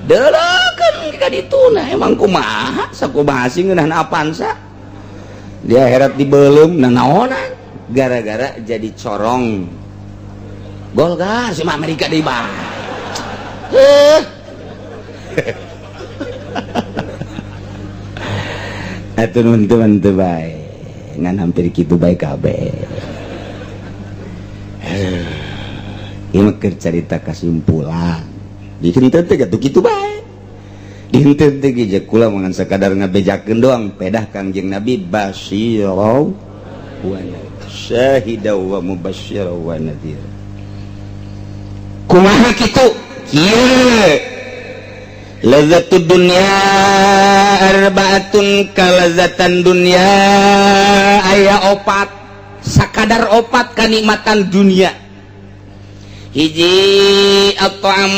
Deuleukeun ka dituna emang kumaha, sakumaha sih ngeunah Avanza di akhirat dibeuleum nanaonan gara-gara jadi corong Golkar sama Amerika di bang. Eh. Atuh nuhun teman teu bae. Ngan hampir kitu bae kabeh. Eh, ieu mah keur carita kasimpulan. Di henteu teh atuh kitu bae. Di henteu teh ge kula mah ngan sakadar ngabejakeun doang pedah Kangjeng Nabi basyirau wa syahida wa mubasysyira wa nadhira. Kumaha kitu? Kieu. Lazzatud dunya arbaatun, kalazatan dunya aya opat, sakadar opat kanikmatan dunia. Hiji, at-ta'am,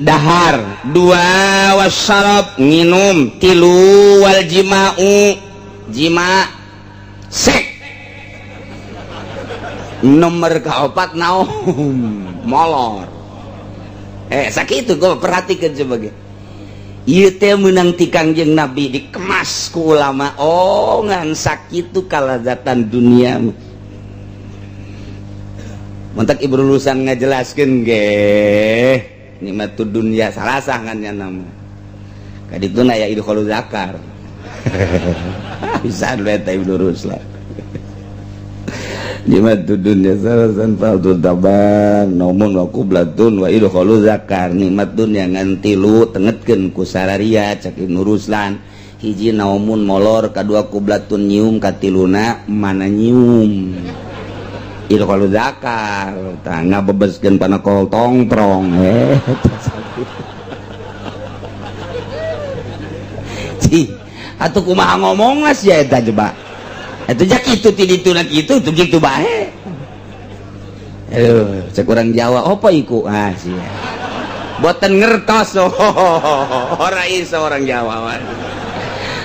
dahar, dua, wasyarab, nginum, tilu, wal jima'u, jima sek, nomor keopat naum, molor. Eh, sakitu gue perhatikan sebagai ieu teh meunang ti Kangjeng Nabi, dikemas ku ulama. Oh, ngan sakitu kalazatan dunia mah. Mentak ibu lulusan ngajelaskeun ge nikmatud dunya salasah ngan nya nama. Kadituna aya idkhalul zakar. Bisa eta Ibnu Ruslan. Nikmatud dunya salasan fardhu taban naumun wa qublatun wa idkhalul zakar. Nikmat dunya ngan tilu tengetkeun ku sararia cak Ibnu Ruslan. Hiji naumun molor, kadua qublatun nyium, katiluna mana nyium. Idkhalul zakar tah ngabebeskeun panakol tongprong Cih, atuh kumaha ngomong sia eta coba. Atuh jak kitu ti dituna kitu tuh kitu bae. Aduh, cek urang Jawa apa iku? Ah sia. Boten ngertos ora iso orang Jawa.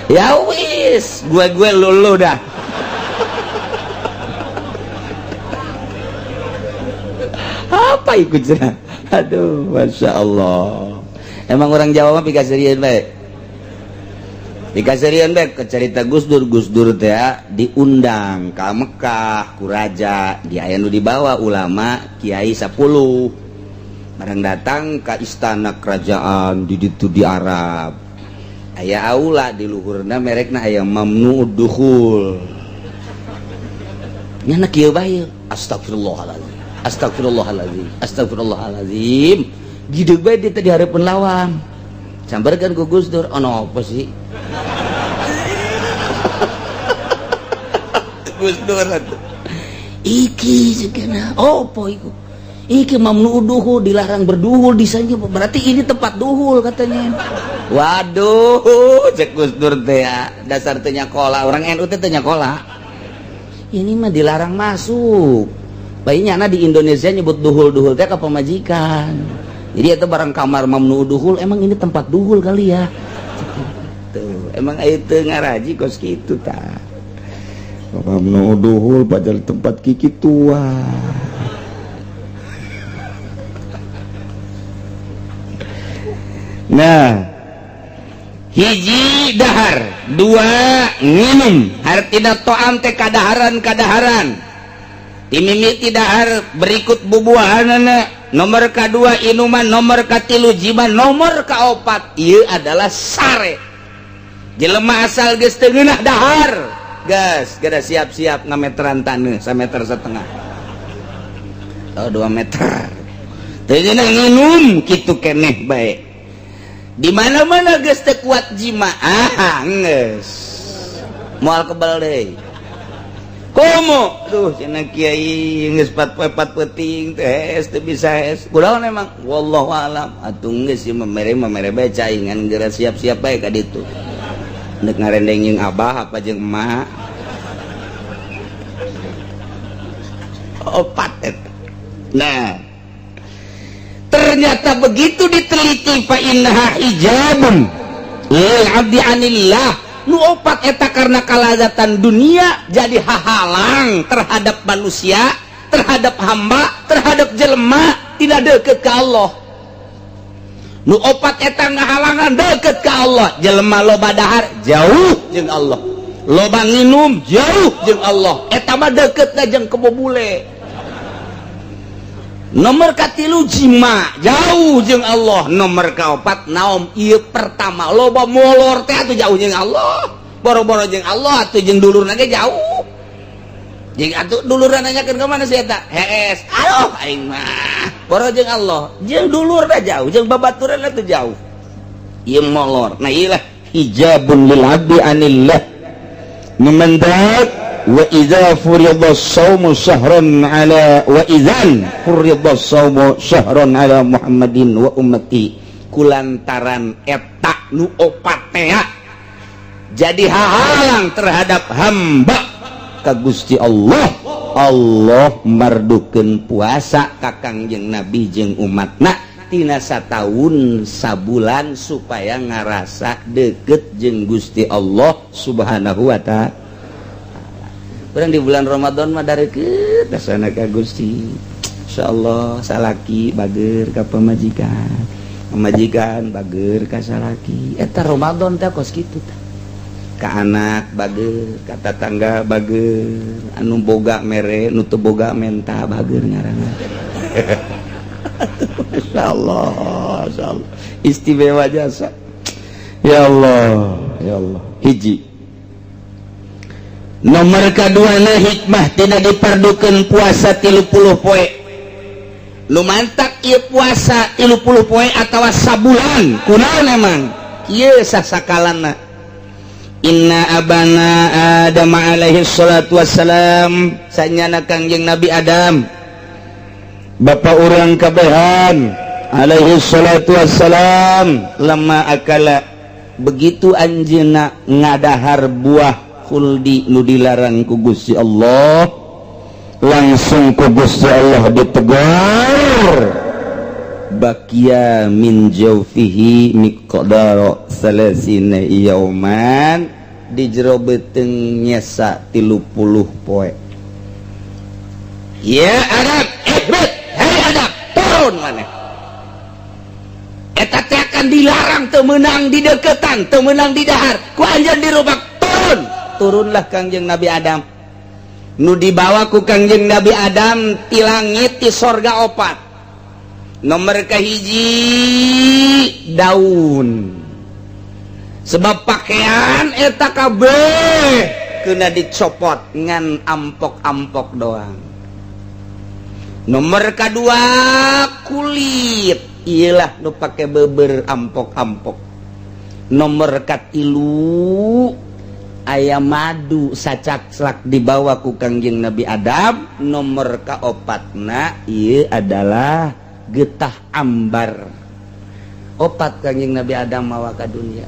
Ya wis, gue lulu dah. Apa ikut cenah? Aduh, Masya Allah. Emang orang Jawa mah pikaserian bae. Pikaserian bae ke cerita Gus Dur, Gus Dur teh diundang ka Mekah ku raja, di aya nu dibawa ulama kiai 10. Barang datang ka istana kerajaan di ditu di Arab. Aya aula di luhurna merekna aya mamnu dukhul. Nya kieu bae. Astagfirullahalazim. Astagfirullahalazim. Astagfirullahalazim. Gideg bae dia teh di hareupeun lawang. Sambarkeun ku Gus Dur, ono apa sih? Gus Dur atuh. Iki cenah, opo iku? Iki mamnu duhul, dilarang berduhul di sana, berarti ini tempat duhul katanya. Waduh, cek Gus Dur teh dasar teu nyakola, orang NU teh teu nyakola. Ini mah dilarang masuk. Bayinya na di Indonesia nyebut duhul-duhul teh ka pamajikan. Jadi itu barang kamar mamnu duhul, emang ini tempat duhul kali ya. Tuh, emang aya teu ngaraji kos kitu tah. Mamnu duhul padahal tempat kiki tua. Nah, hiji dahar, dua nginum. Hartina to'am teh kadaharan-kadaharan. Timimiti dahar berikut bubuahanana. Nomor kedua inuman, nomor katilu jiman, nomor kaopat ieu adalah sare. Jelema asal geus teu ngeunah dahar, gas gada siap-siap ngameteran taneuh sameter setengah atau 2 meter. Teu ngeunah nginum kitu keneh bae. Di mana-mana geus teu kuat jima, ah geus moal kebal deui. Komo, duh cenah kiai geus 4 poe 4 peuting teh teu bisa es. Kunaon emang? Wallahu alam. Atuh geus ieu mamere bae caingan geura siap-siap bae ka ditu. Nek ngarendeng jeung abah apa jeung emak. Opat eta. Nah, ternyata begitu diteliti fa innaha hijabun lil abdi anillah. Nu opat eta karena kalazatan dunia jadi hahalang terhadap manusia, terhadap hamba, terhadap jelema tidak deket ke Allah. Nu opat eta ngahalangan deket ke Allah. Jelema loba dahar jauh jeung Allah, loba nginum jauh jeung Allah. Eta mah deketna jeung kebobule. Nomor katilu jima jauh jeung Allah. Nomor kaopat naom ieu pertama loba molor teh atuh jauh jeung Allah. Boro-boro jeung Allah atuh jeung dulurna ge jauh. Jeung atuh dulurna nanyakeun ka mana si eta? Hees. Aduh aing mah. Boro jeung Allah, jeung dulurna jauh, jeung babaturanna teh jauh. Ieu molor. Nah ieu lah hijabun lil abdi anillah. Numandak wa idza furida as-shaumu syahran ala wa idzan furida as-shaumu syahran ala Muhammadin wa ummati. Kulantaran eta nu opat teh jadi hahalang terhadap hamba ka Gusti Allah. Allah mardukeun puasa ka Kangjeng Nabi jeung umatna tina sataun sabulan supaya ngarasa deket jeung Gusti Allah Subhanahu wa ta'ala. Urang di bulan Ramadan mah dareukeut dasana ka Gusti. Insyaallah salaki bager ka pamajikan, pamajikan bager ka salaki. Eta Ramadan teh kos kitu tah. Ka anak bager, ka tatangga bager, anu boga mere, nu teu boga menta, bager ngaranna. Masya Allah, Masya Allah, istimewa jasa. Ya Allah, ya Allah. Hiji nomor kedua, hikmah tidak diperdukan puasa 30 poe. Lumantak ieu puasa 30 poe atau sabulan, kunaon emang kieu sasakalana? Inna abana Adam alaihi salatu wassalam, sanyana Kangjeng Nabi Adam, bapak urang kabehan, alaihi salatu wassalam, lama akala, begitu anjeunna ngadahar buah khuldi nu dilarang ku Gusti Allah, langsung ku Gusti Allah ditegur. Baqiya min jawfihi miqdara salasina yauman, di jero beuteung nyesa 30 poe. Ya Adam, ihbit, hei Adam, turun maneh. Eta teh akan dilarang, teu meunang di deketan, teu meunang di dahar, ku anjeun dirubak turun. Turunlah Kangjeng Nabi Adam. Nu dibawa ku Kangjeng Nabi Adam ti langit, ti sorga, opat. Nomor kahiji daun, sebab pakaian eta kabeh kena dicopot, ngan ampok-ampok doang. Nomor kedua kulit, iyalah nu pake beber, ampok-ampok. Nomor katilu aya madu sacakslak dibawa ku Kangjeng Nabi Adam. Nomor kaopatna ieu adalah getah ambar. Opat Kangjeng Nabi Adam mawa ka dunia.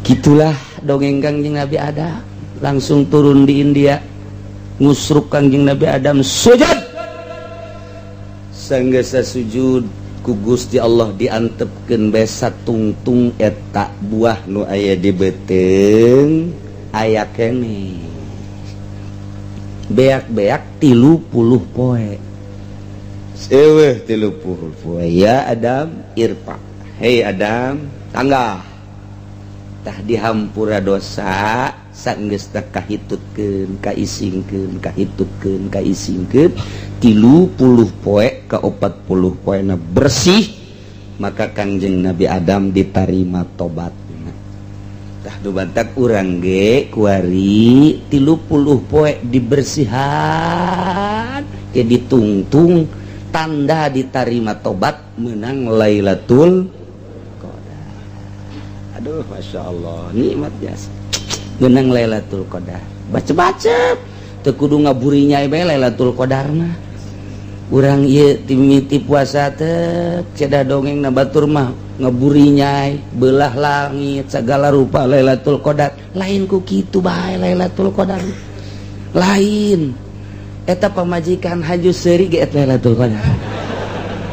Gitulah dongeng Kangjeng Nabi Adam. Langsung turun di India, ngusruk Kangjeng Nabi Adam sujud. Sanggesa sujud, ku Gusti Allah diantepkeun bae satungtung eta buah nu aya di beuteung, aya keneh beak-beak 30 poe. Eueuh 30 poe. Ya Adam irfa, hei Adam, tangga. Tah, dihampura dosa. Sanggeus teh kahitutkeun, kaisingkeun, kahitutkeun, kaisingkeun 30 poe, ka 40 poena bersih, maka Kangjeng Nabi Adam ditarima tobatna. Tah, nu bantak urang ge kuari 30 poe dibersihan ke ditungtung, tanda ditarima tobat, menang Lailatul Qadar. Aduh, Masya Allah, nikmat biasa menang Lailatul Qadar. Baca-baca teu kudu ngaburinya bae Lailatul Qadar mah. Urang ieu timiti puasa teh ceda dongeng na batur mah ngaburinyai, belah langit segala rupa Lailatul Qadar. Lain ku kitu bae Lailatul Qadar, lain eta pamajikan haju seuri ge eta Lailatul Qadar.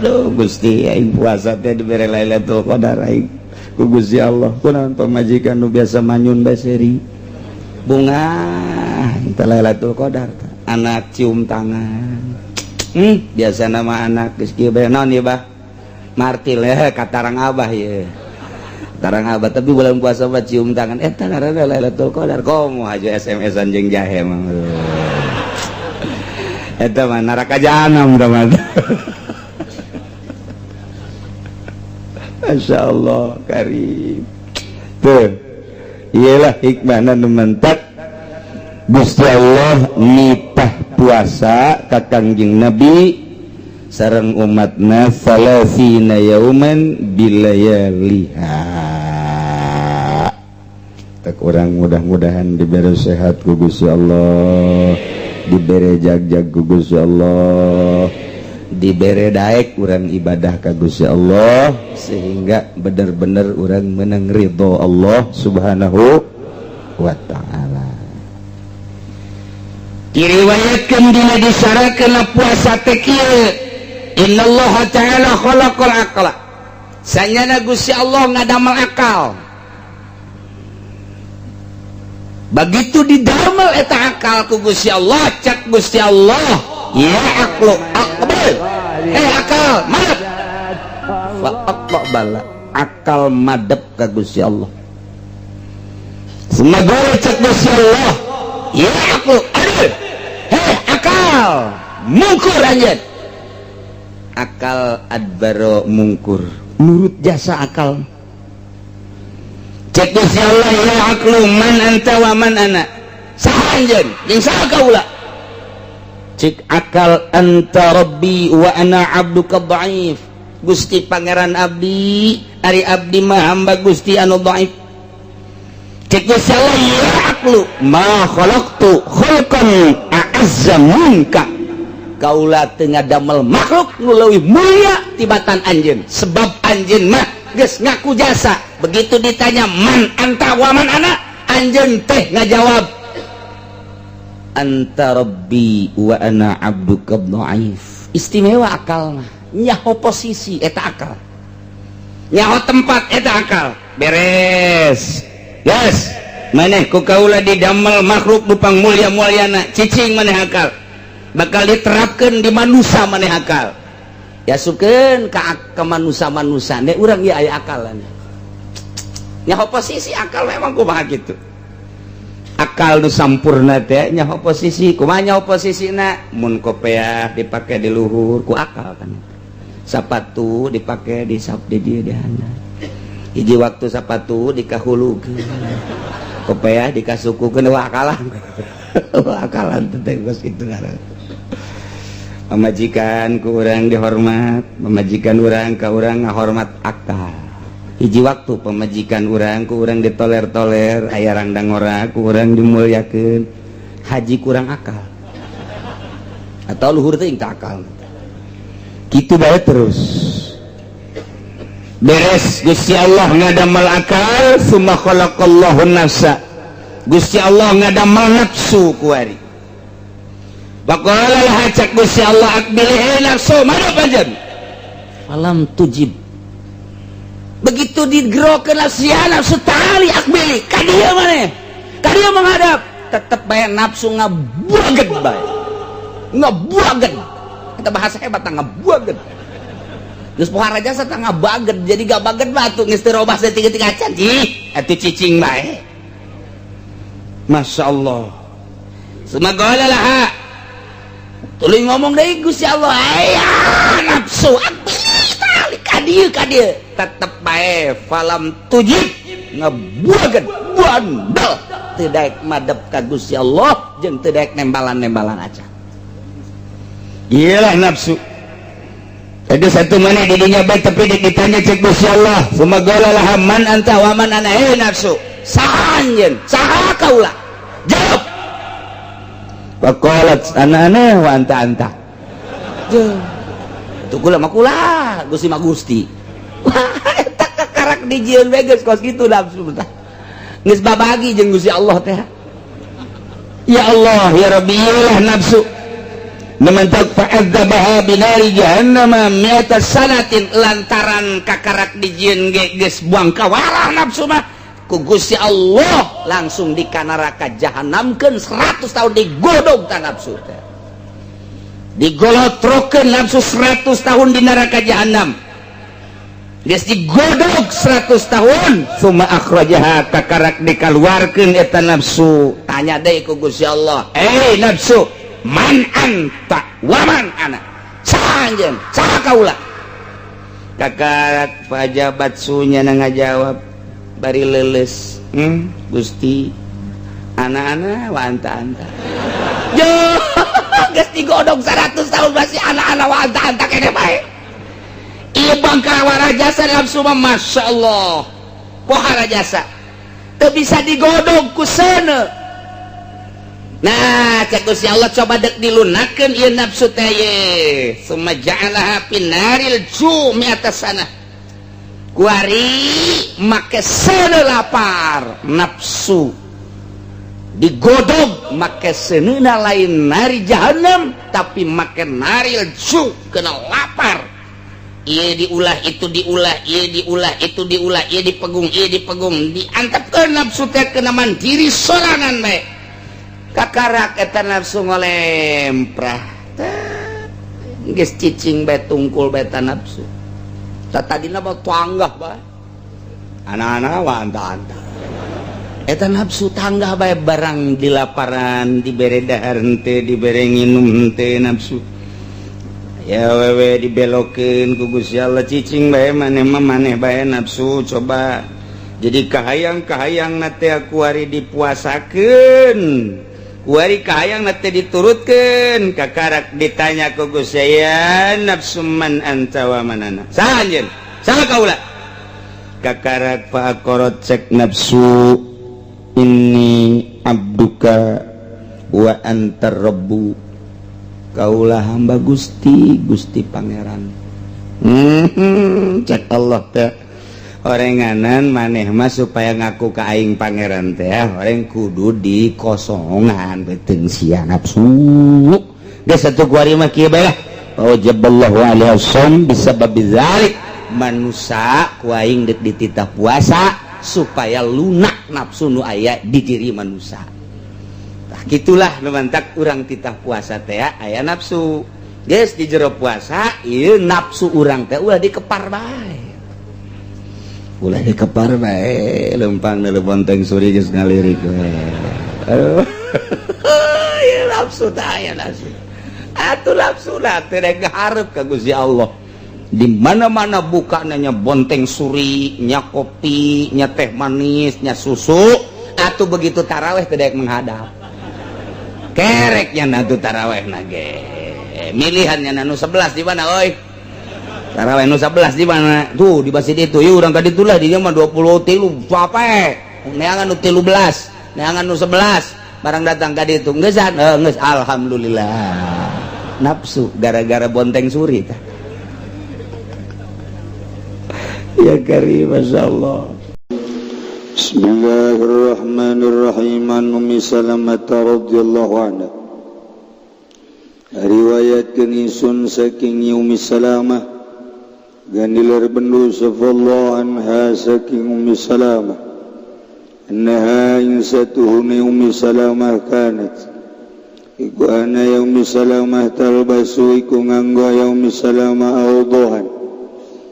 Aduh Gusti, aing puasa teh dibere Lailatul Qadar aing ku Gusti Allah. Kunaon pamajikan nu biasa manyun bae seuri bunga eta Lailatul Qadar? Anak cium tangan, biasa nama anak geus kieu bae, naon ieu, Bah? Martil ya, katarang abah ya, tarang abah. Tapi bulan puasa mah cium tangan, eta ngaranna Lailatul Qadar. Komo aja SMS-an jeung jahe mah, eta mah neraka jahanam tah mah. Masya Allah karim. Tuh, iyalah hikmahna nu mentak Gusti Allah nitah puasa ka Kangjeng Nabi sareng umatna salasina yauman bilayaliha. Tak urang mudah-mudahan diberi sehat ku Gusti Allah, diberi jag-jag ku Gusti Allah, dibere daek urang ibadah ka Gusti Allah, sehingga bener-bener urang menang ridho Allah Subhanahu wa Ta'ala. Diriwayatkan dina disarakeun puasa teh kieu: innallaha ta'ala khalaqal aqla, sanyana Gusti Allah ngadamel akal. Begitu didamel eta akal ku Gusti Allah, cak Gusti Allah, ya aqlu aqbal, eh akal, madep. Fa aqbala Akal madep ka Gusti Allah. Semoga cek Gusti Allah, ya aku aduh, hei akal, mungkur anjeun. Akal adbaro, mungkur, nurut jasa akal. Cek Gusti Allah, ya aqlu, man anta wa man ana? Saha anjeun jeung saha kaula? Cek akal, anta rabbi wa ana abduka dhaif. Gusti Pangeran abdi, ari abdi mah hamba Gusti anu dhaif. Cek Gusti Allah, ya aqlu, ma khalaqtu khalqan a'azza minka. Kaula teu ngadamel makhluk nu leuwih mulia tibatan anjeun, sebab anjeun mah geus ngaku jasa. Begitu ditanya man anta wa man ana, anjeun teh ngajawab anta rabbi wa ana abduka dhaif. Istimewa akal mah, nyaho posisi eta akal, nyaho tempat eta akal. Beres, yes, maneh ku kaula didamel makhluk nu pang mulia mulyana. Cicing maneh akal, bakal diterapkan di manusia. Maneh akal ya sukeun ka manusia manusia ne urang ya, aya akalan, nyaho posisi. Akal memang kumaha gitu, akal nu sampurna teh nyaho posisi. Kumaha nyaho posisina? Mun kopeah dipake di luhur ku akal kan, sapatu dipake di sap di dieu, di handap. Hiji waktu sapatu dikahulukeun, kopeah dikasukukeun. Wah, akalan, wah, akalan teh geus kitu ngaran. Pamajikan ku urang dihormat, pamajikan urang ka urang ngahormat akal. Hiji waktu pamajikan urang ku urang ditoler-toler, aya rangdang ora ku urang dimuliakeun, haji kurang akal atau luhur teh akal kitu bae. Terus beres Gusti Allah ngadamel akal, summa khalaqallahu nafsa. Gusti Allah ngadamel nafsu kuari. Faqala laha, cek Gusti Allah, aqbili nafsu, mana panjen? Falam tujib. Begitu digerokeun nafsu, ya nafsu tali, aqbili ka dieu, maneh ka dieu menghadap, tetep bae nafsu ngabuaget bae, ngabuaget. Kita bahasa hebat, ngabuaget. Geus pohara jasa tah ngabaget, jadi gabaget batu geus teu robah saeutik-eutik acan. Ih, atuh cicing bae. Masya Allah. Summa laha, tuluy ngomong deui Gusti Allah, aya nafsu, aqbili ka dieu, ka dieu, tetep bae falam tujib, ngebuaget, bandel, teu daek madep ka Gusti Allah jeung teu daek nembalan-nembalan aja. Iyalah nafsu. Jadi satu mana di dunia baik, tapi ditanya cek Gusti Allah. Summa qala laha man anta wa man ana? Eh nafsu. Saha anjeun? Saha kaula? Jawab. Faqalat ana ana wa anta anta. Itu kula mah kula, Gusti mah Gusti. Wah, eta kakarak dijieun we geus kos kitu nafsu tah. Geus babagi jeung Gusti Allah teh. Ya Allah, ya Rabbi, iyalah nafsu. Nementak fa'adzabaha binari jahannama mi'ata sanatin, lantaran kakarak dijieun ge geus buang kawarah nafsu mah, ku Gusti Allah langsung di neraka jahanamkeun 100 tahun, digodog ta nafsu teh, digolotrokeun nafsu 100 tahun di neraka jahanam. Geus digodog 100 tahun, summa akhrajaha, kakarak dikaluarkeun eta nafsu, tanya deui ku Gusti Allah, eh nafsu, man anta wa man ana? Saha anjeun, saha kaula? Kakarak fajabat sunya na ngajawab bari leuleus, Gusti, ana ana wa anta anta." Yo, geus digodog 100 tahun masih ana ana wa anta anta kene bae. Ieu bangkawara jasa nafsu mah, Masya Allah, pohara jasa, teu bisa digodog ku seuneu. Nah, cek Gusti Allah, coba dek dilunakeun ieu nafsu teh ye. Summa ja'alaha finaril ju mi'ata sana. Kuari make seuneu lapar nafsu digodog make seuneu, lain nari jahanam tapi make naril ju, kena lapar. Ieu diulah, itu diulah, ieu diulah, itu diulah, ieu dipegung, ieu dipegung, diantepkeun nafsu teh kena mandiri sorangan bae. Kakarak eta nafsu ngolemprah, geus cicing bae, tungkul bae ta nafsu. Tadina mah tanggah bae. Anak-anak anta-anta eta nafsu tangga bae, barang di laparan, dibere dahar henteu, dibere nginum henteu, nafsu ya wewe dibelokeun ku Gusti Allah, cicing bae maneh mah, maneh bae nafsu. Coba jadi kahayang, kahayang na teh kuari dipuasakeun, kuari kahayang na teh diturutkeun. Kakarak ditanya ku Gusti, "Ya nafsu, man anta wa man ana?" Saha anjeun, saha kaula? Kakarak faqalat, cek nafsu, "Inni abduka wa antar rabbu." Kaulah hamba Gusti, Gusti Pangeran. Cek Allah teh, orenganan maneh mah supaya ngaku ka aing Pangeran teh orang kudu dikosongan beuteung sia nafsu. Geus satu kuari mah kieu bae lah. Wajaballahu alaihi shaum bisababi dzalik. Manusa ku aing deuk dititah puasa supaya lunak nafsu nu aya di diri manusia. Tah, gitulah nu mantak urang titah puasa teh aya nafsu. Geus di jero puasa ieu nafsu urang teh ulah dikepar bae, ulah dikepar bae. Lempang dari bonteng suri geus ngalirik we. Aduh, ieu nafsu teh aya nafsu atuh, nafsu lah teh rek hareup ka Gusti Allah. Di mana-mana buka nanya bonteng suri nya, kopi nya, teh manis nya, susu atau begitu taraweh tidak menghadap kereknya nanti taraweh nage milihannya nanu 11 di mana oi, taraweh nu 11 di mana tuh? Di masjid itu. Yuk urang ka ditu lah, di mah 23 capek neangan nu 13, neangan nu 11. Barang datang ka ditu geus geus, alhamdulillah. Nafsu gara-gara bonteng suri tah. Ya karim, Masya Allah. Bismillahirrahmanirrahim. An Ummi Salamah radhiyallahu anha, riwayatkeun ingsun saking Ummi Salamah, ganiler bendu safallahu anha saking Ummi Salamah, annaha ing satuhune Ummi Salamah, kanat iku ana ya Ummi Salamah, talbasu iku nganggo ya Ummi Salamah, awdahan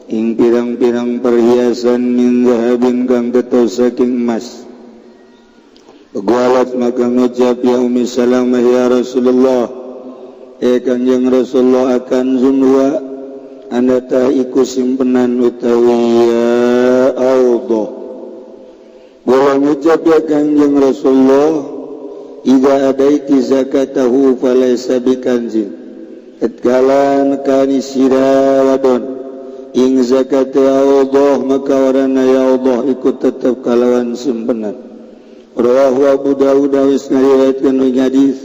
ing pirang-pirang perhiasan, min zahabin kang tetep saking emas. Qalat, maka ngucap ya Ummi Salamah, "Ya Rasulullah, eh Kanjeng Rasulullah, akanzun huwa?" Ana ta iku simpenan utawi ya Allah? Bola ngucap ya Kanjeng Rasulullah, "Idza adaiti zakatahu falaysa bikanzin." Tatkala nekani sira wadon ing zakat ya Allah, maka warana ya Allah ikut tetap kalawan simpenan. Rawahu Abu Dawud, wis ngariwayatkeun ing hadis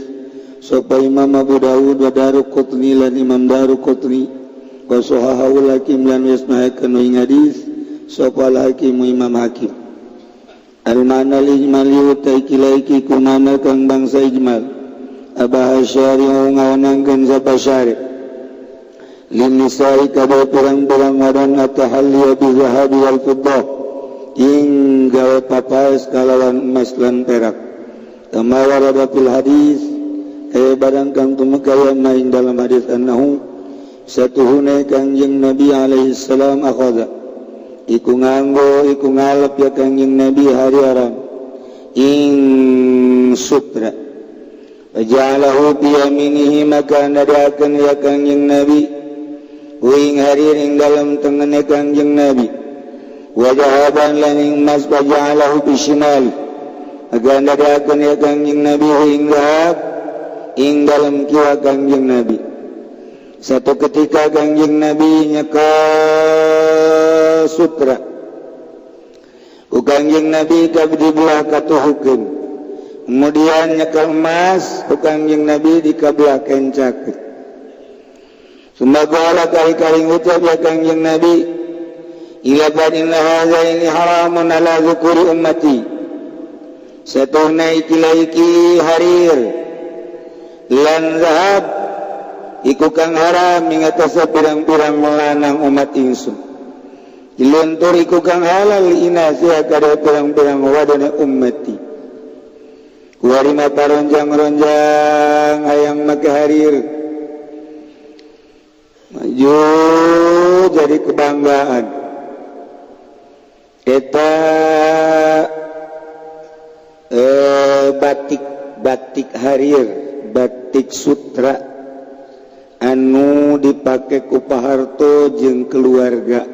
sapa Imam Abu Dawud, wa Daruqutni lan Imam Daruqutni, wa sahahahu Hakim lan wis nahakeun ing hadis sapa Hakim, Imam Hakim. Al ma'na al ijmali utai kilaiki kumana kang bangsa ijmal, abaha syari'u ngawenangkeun sapa syari', lin nisa'i kada pirang-pirang wadon, at-tahalli bi zahabi wal fiddah ing gawe papaes kalawan emas lan perak, kama warada fil hadis kaya barang kang tumeka maing dalam hadis, annahu satuhune Kangjeng Nabi alaihi salam, akhadha iku nganggo, iku ngalep ya Kangjeng Nabi, hariran ing sutra, faja'alahu bi yaminihi maka ndadekakeun ya Kangjeng Nabi ing harir ing dalam tengene Kangjeng Nabi, wa dhahaban lan ing emas, faja'alahu bi shimali maka ndadekakeun ya Kangjeng Nabi ing dhahab ing dalam kiwa Kangjeng Nabi. Satu ketika Kangjeng Nabi nyeka sutra ku Kangjeng Nabi dibelah katuhukeun, kemudian nyekel emas ku Kangjeng Nabi dikabelah kencakeun. Summa qala kali-kali ngucap ya Kangjeng Nabi, ila inna hadza ini haramun ala dzukuri ummati. Satuna iki iki harir lan zahab iku kang haram ing atase pirang-pirang lanang umat ingsun, iluntur iku kang halal inasiha kada pirang-pirang wadone ummati. Kuari mata ronjang-ronjang hayang make harir maju jadi kebanggaan. Eta batik batik harir, batik sutra anu dipake ku Pak Harto jeung keluarga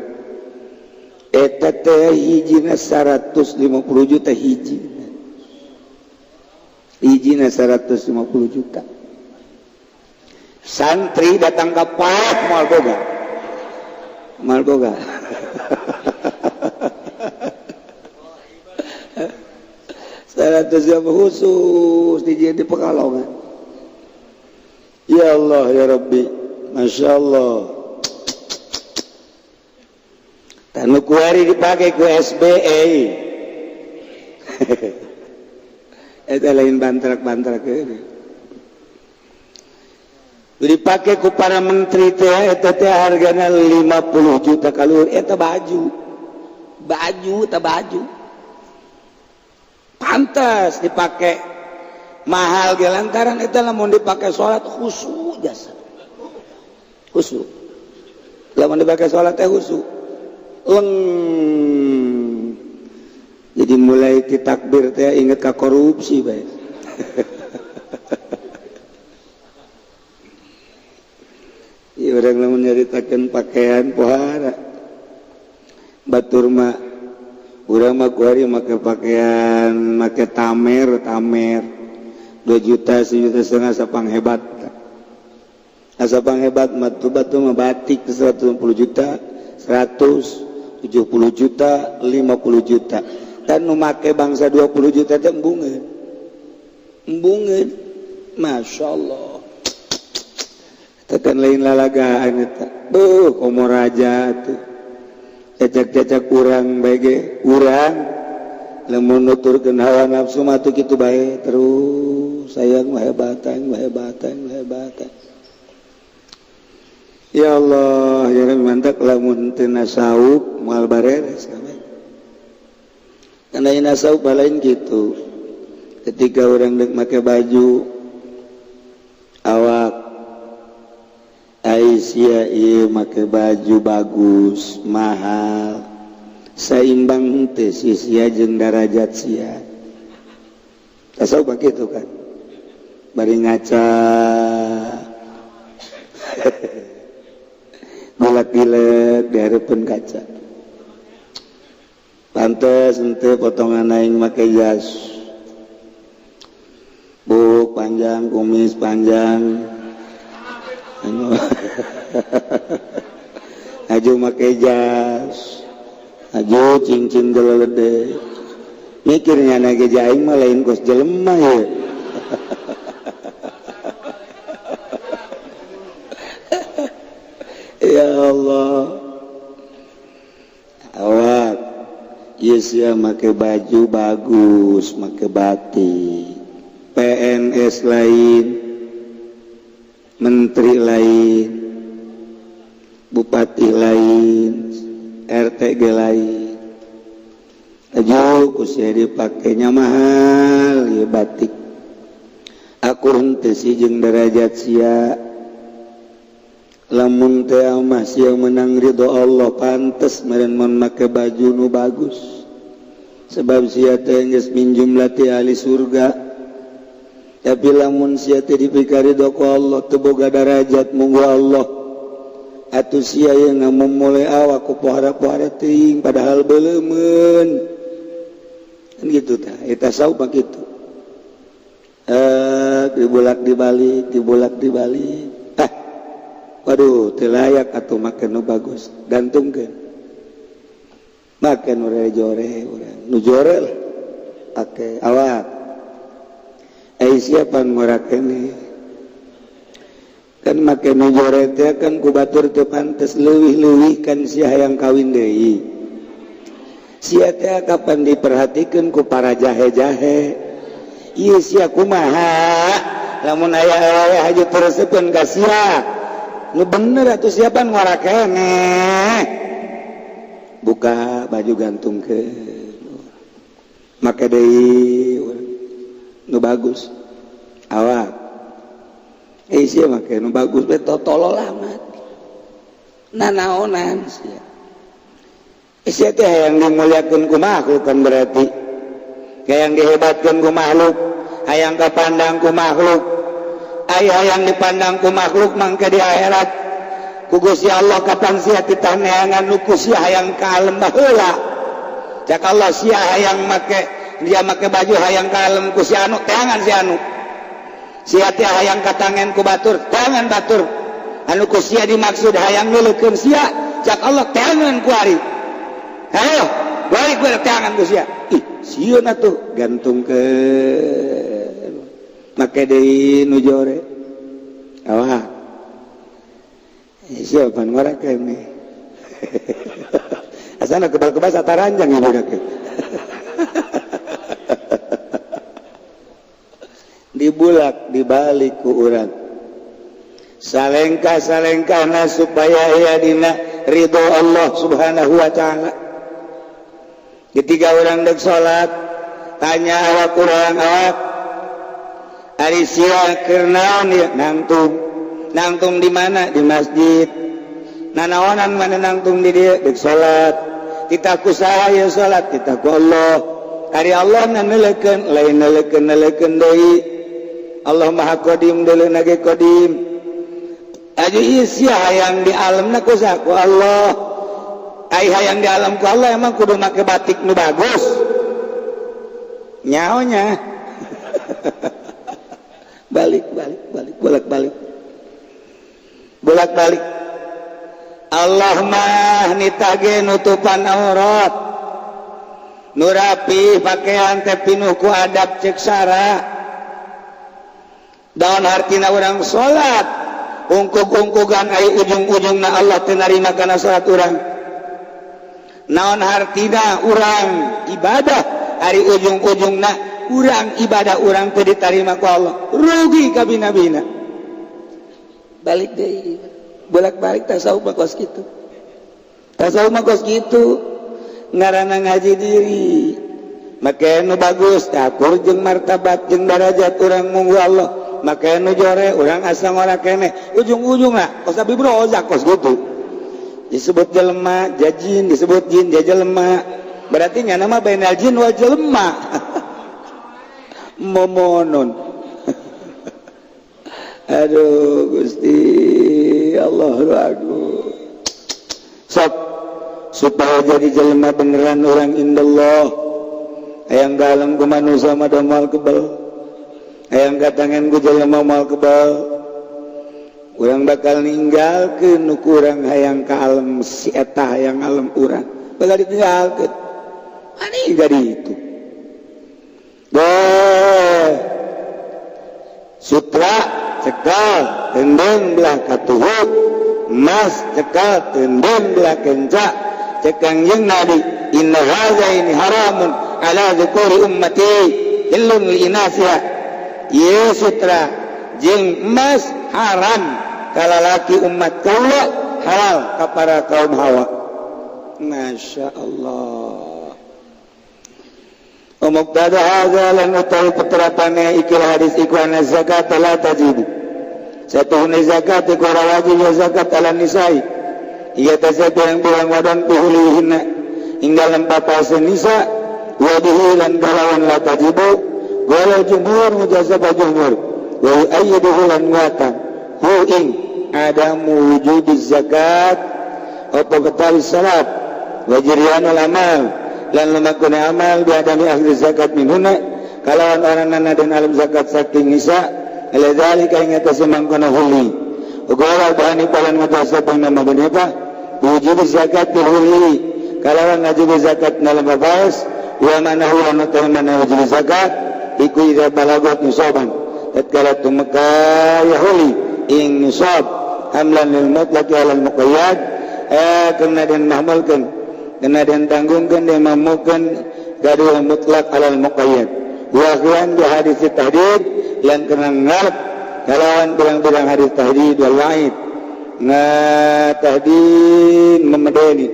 eta teh hijina 150 juta, hiji hijina 150 juta. Santri datang ke Pak, moal boga, moal boga. 100 khusus di di Pekalongan. Ya Allah ya Rabbi, Masya Allah. Tanu kuari dipakai ku SBE. Eta lain bantrak-bantrak ini dipakai ku para menteri teh. Eta teh hargana 50 juta kalur. Eta baju baju eta baju pantas dipakai mahal ge lantaran eta lamun dipakai salat khusyuk, jasa khusyuk. Lamun dipakai salat teh khusyuk leng. Jadi mulai ti takbir teh inget ka korupsi bae. Ieu urang lamun nyaritakeun pakaian pohara batur mah, urang mah kuari make pakaian make tamer tamer 2 juta, 1,5 juta sapang hebat. Sapang hebat mah tuh batu mah batik 150 juta, 170 juta, 50 juta. Dan nu make bangsa 20 juta teh embungeun embungeun. Masya Allah, tekan lain lalagaan eta. Beuh, komo raja tuh cacak-cacak urang bae ge. Urang lamun nuturkeun hawa nafsu mah tuh kitu bae terus, sayang mah hebatan, mah hebatan, mah hebatan. Ya Allah ya Rabbi, mantap lamun teu nasaup moal bareres kabeh. Karena nasaup lain gitu. Ketika orang dek make baju awak Aisyah ieu make baju bagus mahal, seimbang teu si sia jeung darajat sia? Tasawuf begitu kan, bari ngaca golak-gilek di hareupeun kaca, pantes henteu potongan aing make jas buk panjang, kumis panjang, anu aju make jas, aju cincin gelede, mikirnya na ge aing mah lain kos jelema ya. Ya Allah, awak ieu sia make baju bagus, make batik, PNS lain, menteri lain, bupati lain, RTG lain, aju ku sia dipakainya mahal ya batik. Aku henteu sih jeung derajat sia? Lamun teh mah sia menang ridho Allah, pantes meureun mun make baju nu bagus, sebab sia teh geus min jumlati ahli surga. Tapi lamun sia teh dipikari ku Allah, teu boga darajat munggu Allah, atuh sia yang ngamumule awak ku pohara-pohara teuing padahal beleumeun kan gitu. Tah eta saub kitu, dibulak dibalik, dibulak dibalik. Ah, waduh, teu layak atuh make nu bagus, gantungkeun, make nu jore, urang nu jore lah pake. Awak ai siapa ngora keneh kan make nu jore teh kan ku batur teu pantes, leuwih-leuwih kan sia hayang kawin deui. Sia teh kapan diperhatikeun ku para jahe-jahe? Ieu sia kumaha lamun aya awewe haju teresepkeun ka sia nu bener atuh? Siapa ngora keneh, buka baju, gantungkeun, make deui nu bagus. Awak eh sia make nu bagus be totolol amat, nanaonan sia? Sia teh hayang dimuliakeun ku makhluk kan, berarti hayang dihebatkeun ku makhluk, hayang kapandang ku makhluk. Aya hayang dipandang ku makhluk, mangke di akhirat ku Gusti Allah kapan sia titah neangan nu ku sia hayang kalem baheula. Cak Allah, sia hayang make, dia make baju hayang kalem ku si anu, teangan si anu. Sia teh hayang katangen ku batur, teangan batur. Anu ku sia dimaksud hayang nuleukeun sia, cak Allah, teangan ku ari. Ayo balik gue teangan ku sia. Ih, sieun atuh, gantungkeun, make deui nu jore. Awak siapa ngora kene asana kebal-kebal sataranjang ya budak. Dibulak dibalik ku urang, salengkah salengkahna supaya aya dina ridho Allah Subhanahu wa Ta'ala. Ketika orang dek salat, tanya awak urang, awak ari sia keur naon ya? Nangtung. Nangtung di mana? Di masjid. Nanaonan mana nangtung di dieu? Dek salat. Titah ku saha ya salat? Titah ku Allah. Ari Allah na neuleukeun? Lain neuleukeun, neuleukeun deui. Allah Maha Qadim, deuleu ge qadim. Aju sia hayang di alamna ku saha? Ku Allah. Ai hayang di alam ku Allah, emang kudu make batik nu bagus nyaonya? Balik balik balik, bolak balik, bolak balik. Allah mah nitah ge nutupan aurat nu rapi, pakaian teh pinuh ku adab. Cek sara daun hartina urang salat ungkug-ungkugan, ai ujung-ujungna Allah teu narima kana salat urang? Naon hartina urang ibadah, ari ujung-ujungna urang ibadah urang teu ditarima ku Allah? Rugi kabina-bina. Balik deui, bolak-balik. Tasawuf mah kos kitu, tasawuf mah kos kitu, ngaranna ngaji diri. Make nu bagus akur jeung martabat jeung darajat urang munggu Allah, make nu jore urang asa ngora keneh. Ujung-ujungna kos Abi Rozak kos gitu, disebut jelema jajin, disebut jin dia jelema, berarti nya nama bainal jin wal jelema momonon. Aduh Gusti Allah, aduh. Sok supaya jadi jelema beneran orang indallah, hayang dalam ku manusia mah moal kebal, hayang katangan ku jelema moal kebal. Urang bakal ninggalkeun nu kurang hayang ka alam si eta, hayang alam urang bakal ditinggalkeun. Ani jadi itu deh, sutra cekal tendeng belah katuhuk, emas cekal tendeng belah kenca. Cek Kangjeng Nabi, inna ini haramun ala dzukuri ummati, hillun li inasiha. Ieu sutra jeung emas haram kalalaki umat kaula, halal ka para kaum hawa. Masya Allah. Muqtada hadza lan utawi peterapane ikilah hadis iku anna zakat la tajibu, satuhune zakat iku ora wajib ya zakat, ala nisai iya tasa pirang-pirang wadon, bihulihinna ing dalem papasen nisa, wa bihi lan kalawan la tajibu qala jumhur, mujazab jumhur, wa yu'ayyiduhu lan nguatan hu ing adamu wujudi zakat apa ketawi salat, wa jiryanul amal lan lumakune amal, bi adami ahli zakat minhuna kalawan orang nana dan alam zakat saking nisa, ala dzalika ing atase mangkono huli. Qala Abu Hanifah lan mutawassafa nama Abu Hanifah wujud zakat bil huli kalawan wajib zakat dalam babas, wa manahu wa mana wajib zakat iku idza balagat nisaban, tatkala tumeka ya huli ing nisab, hamlan lil mutlaq ala al muqayyad, kena den mahmulkeun, kena den tanggungkeun, den mamukeun gaduh mutlak alal muqayyad, wa akhwan bi hadis tahdid lan kena ngarep kalawan bilang-bilang hadis tahdid wal wa'id, nga tahdid memedeni,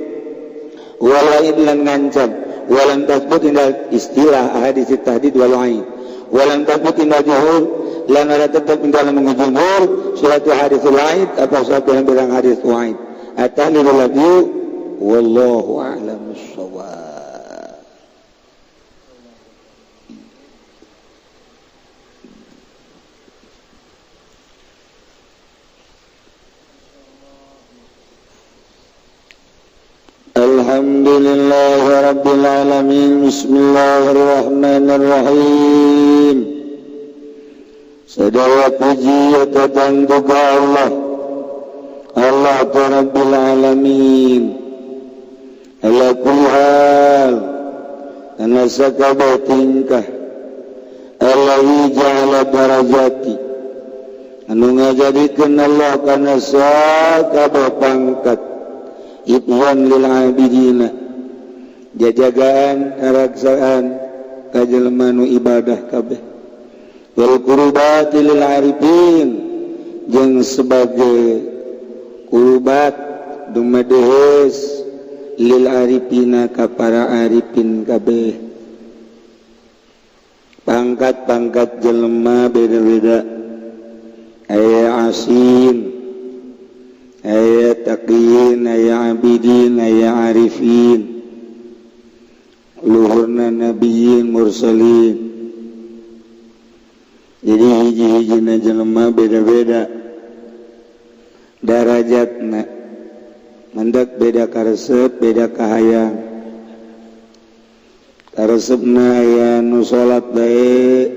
wal wa'id lan ngancam. Walam tasbut indal istilah hadis tahdid wal wa'id, walam tasbut indal jumhur lan ada tetap indal jumhur suatu hadis wa'id atau suatu yang bilang hadis wa'id at-tahlil lafzi. Wallahu a'lam. Bismillahirrahmanirrahim. Sadaya puji datang ka Allah, Allah Rabbil Alamin. Ala kulli hal, kana sakabeh tingkah. Allazi ja'ala darajati, anu ngajadikeun Allah kana sakabeh pangkat. Ibwan lil abidina, jajagaan karaksaan ka jelema nu ibadah kabeh. Wal qurbati lil arifin, jeung sebagai kurbat dumadehes lil arifina ka para arifin kabeh. Pangkat-pangkat jelema beda-beda, aya asin, aya taqiyin, aya abidin, aya arifin, luhurna nabiyin, mursalin. Jadi hiji-hijina jelema beda-beda darajatna, mendak beda karesep, beda kahayang. Karesepna aya nu salat bae,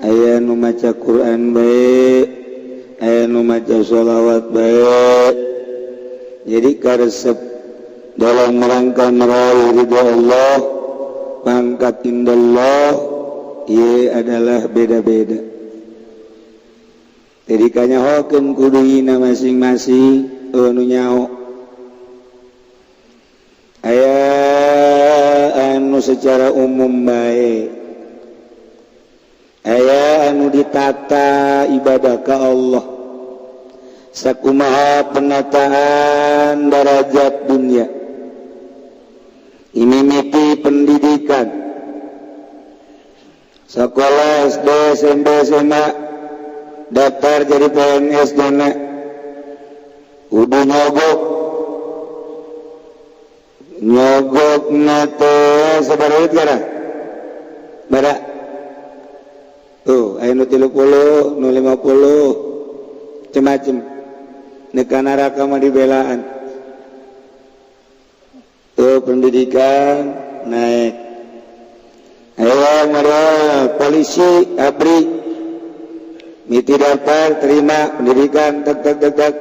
aya nu maca Quran bae, aya nu maca sholawat bae. Jadi karesep dalam rangka meraih ridho Allah, pangkat indallah, ia adalah beda-beda. Jadi kanyahokeun kuduina masing-masing nu nyaho. Aya anu secara umum bae, aya anu ditata ibadah ka Allah sakumaha penataan darajat dunia ini, mimiti pendidikan sekolah SD, SMP, SMA, daftar jadi PNS, dana udah nyogok nyogok nate sabaraha duit gara bara tuh, aya nu 30, nu 50, macem-macem. Neka neraka mah dibelaan. Tuh, pendidikan naik. Ayo model polisi, ABRI, miti daftar, terima pendidikan, tek tek tek tek.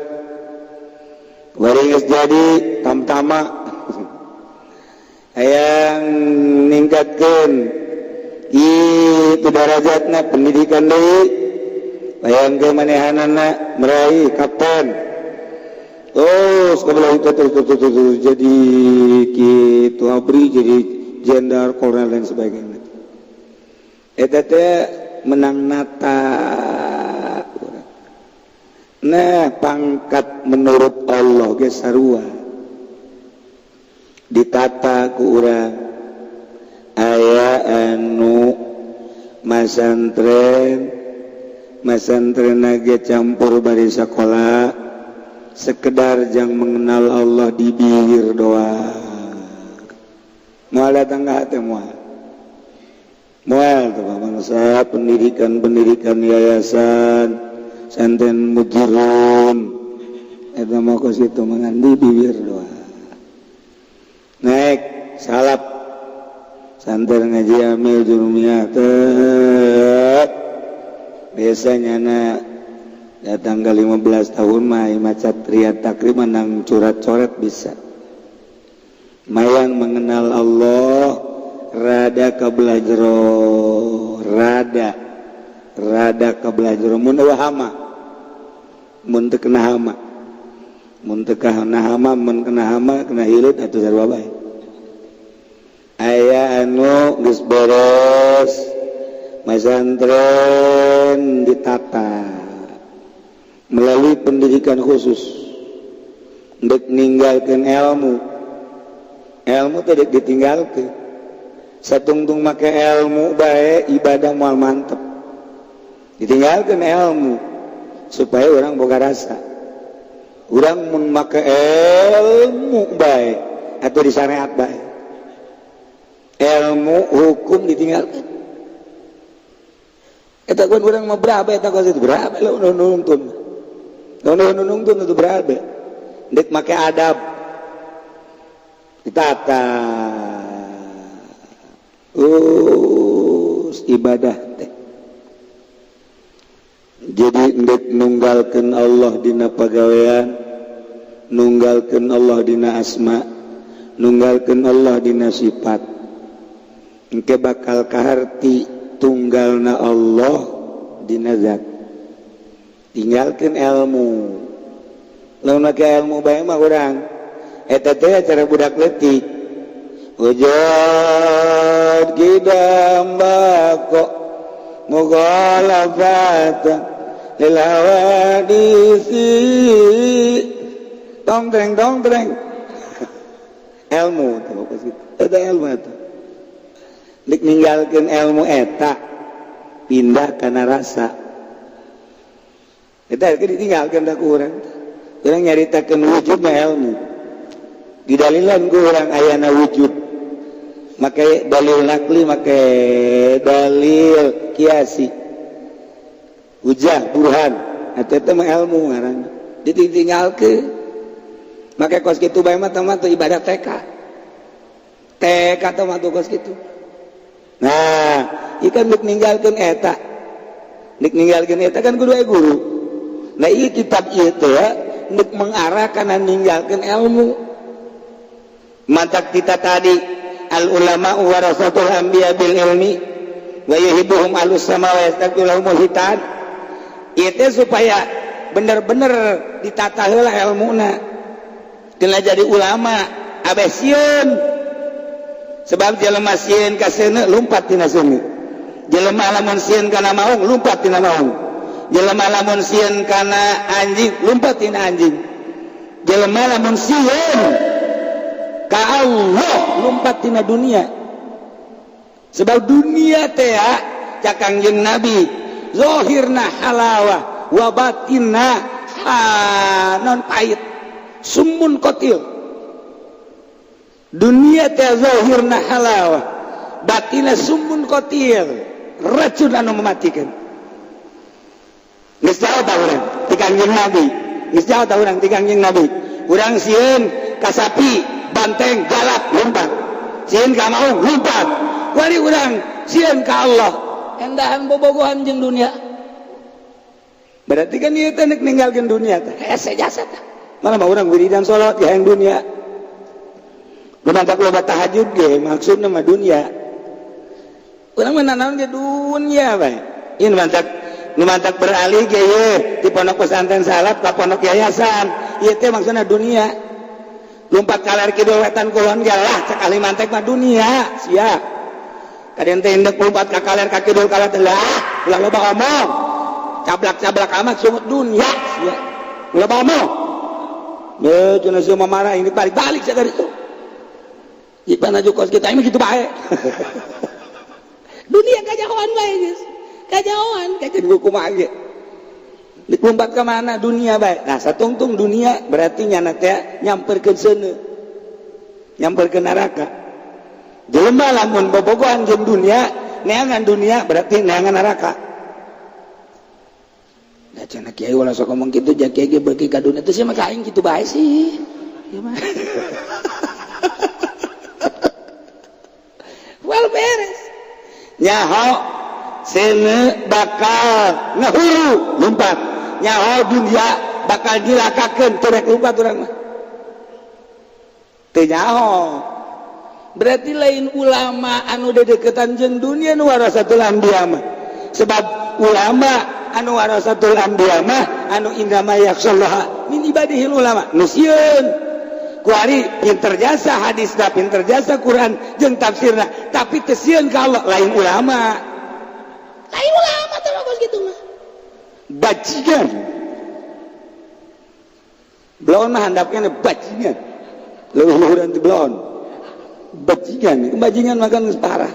Waringis jadi tamtama, yang ningkatkan itu darajatna pendidikan deui, bayangkeun manehanana meraih kapten, terus kebelah itu terus terus terus, terus jadi gitu ABRI, jadi jenderal, kolonel, dan sebagainya. Eta teh menang nata. Nah, pangkat menurut Allah ge sarua ditata ku urang. Aya anu masantren, masantren ge campur bari sakola, sekedar jang mengenal Allah di bibir doang. Moal datang ke hati, moal moal tuh bangsa. Pendidikan pendidikan yayasan santen mujirun eta mau ke situ mengandi bibir doang. Naik salap santen ngaji amil jurumiyah tet, biasanya na datang ke 15 tahun mah maca Riyad Takrib, menang curat-coret bisa, mayang mengenal Allah rada kabelah jero, rada rada kabelah jero. Mun eueuh hama, mun teu kena hama, mun teu kena hama, mun kena hama, kena hilut atuh sarua bae. Aya anu geus beres masantren, ditata melalui pendidikan khusus untuk ninggalkan ilmu. Ilmu tidak ditinggalkan, satungtung make ilmu baik ibadah moal mantep. Ditinggalkan ilmu supaya orang boga rasa orang mun make ilmu baik atau di syariat baik, ilmu hukum ditinggalkan. Eta kan urang mah berapa eta kos itu berapa lo nungtun nungtun itu berapa dek make adab ditata. Oh, ibadah teh jadi ndek nunggalkeun Allah dina pagawean, nunggalkeun Allah dina asma, nunggalkeun Allah dina sifat, engke bakal kaharti tunggalna Allah dina zat. Tinggalkeun ilmu. Lamun make ilmu bae mah urang eta teh cara budak leutik, wujud qidam baqa mughalafatan lil hawadisi, tong treng tong treng. Ilmu tuh pas gitu eta, ilmu eta. Dik ninggalkeun ilmu eta, pindah kana rasa eta ditinggalkeun da ku urang. Urang nyaritakeun wujud mah ilmu, didalilan ku urang ayana wujud make dalil nakli, make dalil kiasi, hujah, burhan. Eta teh mah ilmu ngaranna, ditinggalkeun. Make kos kitu bae mah mah ibadah TK TK teh mah kos kitu. Nah, ieu kan ninggalkeun eta, nek ninggalkeun eta kan kudu aya guru. Nah, ieu kitab ieu teh nek mengarah kana ninggalkeun ilmu. Mantak kita tadi, al ulama warasatul anbiya bil ilmi wa yuhibbuhum ahlus sama wa yastaghfiru lahumul hitan. Ieu teh supaya bener-bener ditata heula ilmuna. Tina jadi ulama abeh sieun, sebab jelema sieun ka seuneu, lumpat tina seuneu. Jelema lamun sieun kana maung, lumpat tina maung. Jelema lamun sieun kana anjing, lumpat tina anjing. Jelema lamun sieun ka Allah, lumpat tina dunia, sebab dunia teh, cak Kangjeng Nabi, zohirna halawah wa batinna non pahit, summun qatil. Dunia teh zohirna halawah, batinna summun qatil, racun anu mematikan. Geus jauh tah urang ti Kangjeng Nabi, geus jauh tah urang ti Kangjeng Nabi. Urang sieun ka sapi, banteng, galak, lompat. Sieun ka maung, lompat. Wali urang sieun ka Allah, endahan bobogohan jeung dunia. Berarti kan ieu teh nek ninggalkeun dunia teh hese jasa teh. Malah mah urang wiridan, salat ya yang dunia. Lumatak loba tahajud ge maksudna mah dunia. Urang mah nanaon ge dunia bae. Ieu mantak nu mantak beralih ge ye di pondok pesantren salaf ka pondok yayasan. Ieu teh maksudna dunia. Lompat kaler kidul, wetan, kulon ge lah, cek ahli mantek mah dunia sia. Kadian teh endek lompat ka kaler ka kidul kaler teh lah, ulah loba omong. Cablak-cablak amat sungut dunia sia. Ulah loba omong. Ye cenah sia marah ini balik-balik sia dari itu. Gimana juga kita ini gitu bae. Dunia kajauhan bae geus. Kajauhan, kajian kumaha ge. Dilompat ke mana dunia bae. Nah, satungtung dunia berarti nyana teh nyamperkeun seuneu. Nyamperkeun neraka. Jelema lamun bobogohan jeung dunia, neangan dunia berarti neangan neraka. Nah, cenah kiai ulah sok ngomong kitu, ja kiai ge beuki ka dunia teh sia mah ka aing kitu bae sih. Ieu mah. Well, beres. Nyaho seuneu bakal ngahuru, lompat. Nyaho dunia bakal dilakakeun, teu rek lompat urang mah. Teu nyaho. Berarti lain ulama anu dedeketan jeung dunia nu warasatul anbiya mah. Sebab ulama anu warasatul anbiya mah anu innama yakhsyallaha min ibadihil ulama, nu sieun. Kuari pinter jasa hadisna, pinter jasa Quran jeung tafsirna, tapi teu sieun ka Allah, lain ulama. Lain ulama teh bagus gitu mah. Bajingan. Belon mah handapnya bajingan. Leuwih-luhuran ti belon. Bajingan, bajingan makan geus parah.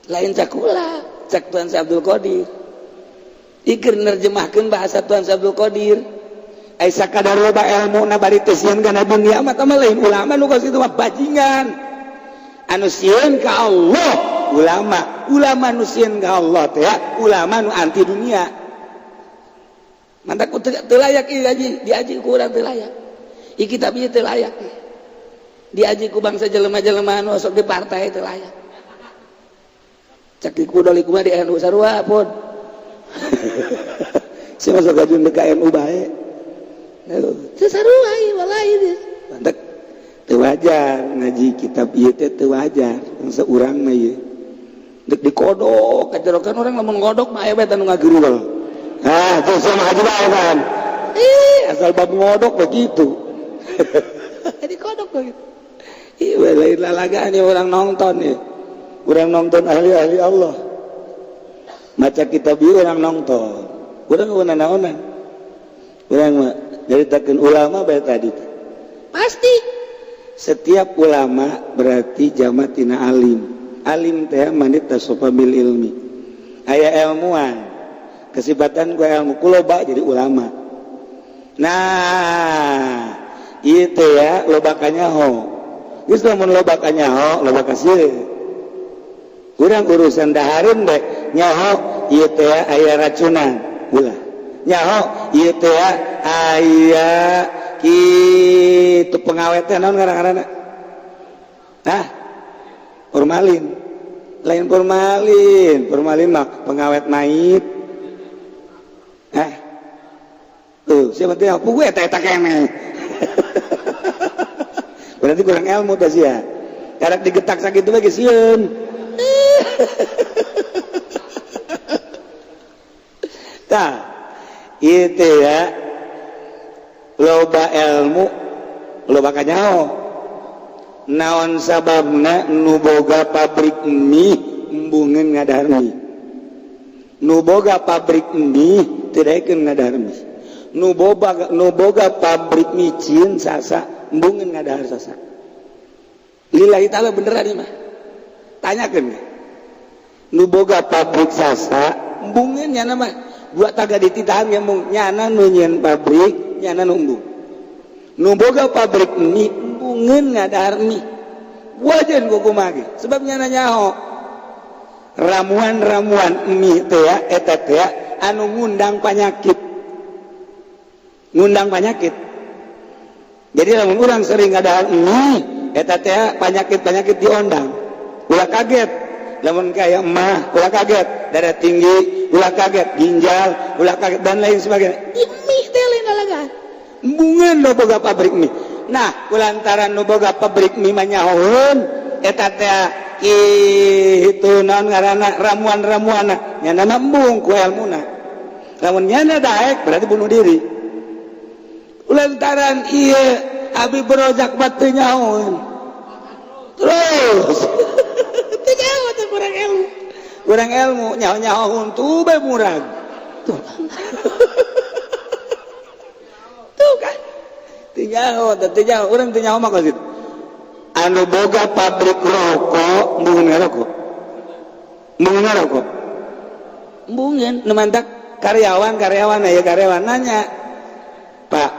Lain cakula, cak Tuan Syekh Abdul Qadir. Iker nerjemahkeun bahasa Tuan Syekh Abdul Qadir. Ai sakadar loba ilmu na bari teu sieun kana dunia mah, mah lain ulama nu kos kitu mah, bajingan. Anu sieun ka Allah ulama, ulama nu sieun ka Allah teh ulama nu anti dunia. Mantak teu layak ieu diaji, diaji ku urang teu layak. Ieu kitab ieu teu layak. Diaji ku bangsa jelema-jelema anu sok di partai teu layak. Cek di kudo kumaha di NU sarua pun. Sia masuk gajun di KNU bae. Teu sarua ieu wallahi. Mantak teu wajar ngaji kitab ieu teh, teu wajar bangsa urang mah ieu. Dek dikodok kajerokan orang, lamun ngodok mah aya bae anu ngageruwel. Ah, tuh sama haji bae kan. Ih, asal bab ngodok begitu. Dikodok begitu. Ih, lain lalagaan ya orang nonton ya. Orang nonton ahli-ahli Allah. Maca kitab ieu orang nonton. Urang naonan. Urang mah nyaritakeun ulama bae tadi. Pasti setiap ulama berarti jama tina alim. Alim teh man ittasofa bil ilmi. Aya ilmuwan. Kesifatan ku ilmu ku loba jadi ulama. Nah, itu ya loba kanyaho. Geus lamun loba kanyaho, loba kasih. Urang urusan dahareun deh nyaho ieu teh aya racunan. Ulah. Nyaho ieu teh aya kitu pengawet teh naon ngaran-ngaranna? Nah, formalin. Lain formalin, formalin mah pengawet mait. Eh. Tuh, siapa teh gue eta eta keneh. Berarti kurang ilmu teh sia. Karek digetak sakitu bae geus sieun. Tah, itu ya loba ilmu loba kanyaho. Naon sababna nu boga pabrik mie embungeun ngadahar mie, nu boga pabrik mie teu daekeun ngadahar mie, nu boga pabrik micin sasa embungeun ngadahar sasa. Lillahi ta'ala, beneran ieu mah, tanyakeun ge nu boga pabrik sasa embungeun. Nyana mah dua taga dititahan ge embung. Nyana nu nyieun pabrik, nyana nu embung. Nu boga pabrik mie embungeun ngadahar mie. Wajan ku kumaha ge, sebab nyana nyaho ramuan-ramuan mie teh ya, eta teh ya, anu ngundang penyakit, ngundang penyakit. Jadi lamun urang sering ngadahar mie eta teh, penyakit-penyakit diondang. Ulah kaget lamun kayak emah, ulah kaget darah tinggi, ulah kaget ginjal, ulah kaget dan lain sebagainya. Di mie teh lain lalagaan. Embungeun nu boga pabrik mie. Nah, kulantaran nu boga pabrik mie mah nyahoeun eta teh itu naon ngaranna, ramuan-ramuanna, nyana mah embung ku elmuna. Lamun nyana daek berarti bunuh diri. Lantaran ieu Abi Rozak mah teu nyahoeun terus, teu nyaho teh, kurang ilmu, kurang ilmu. Nyaho-nyaho tuh bae murag tuh, tuh kan teu nyaho teh, teu nyaho. Urang teu nyaho mah kos kitu. Anu boga pabrik rokok embungeun ngarokok, embungeun ngarokok, embungeun. Nu mantak karyawan, karyawan aya karyawan nanya, "Pak,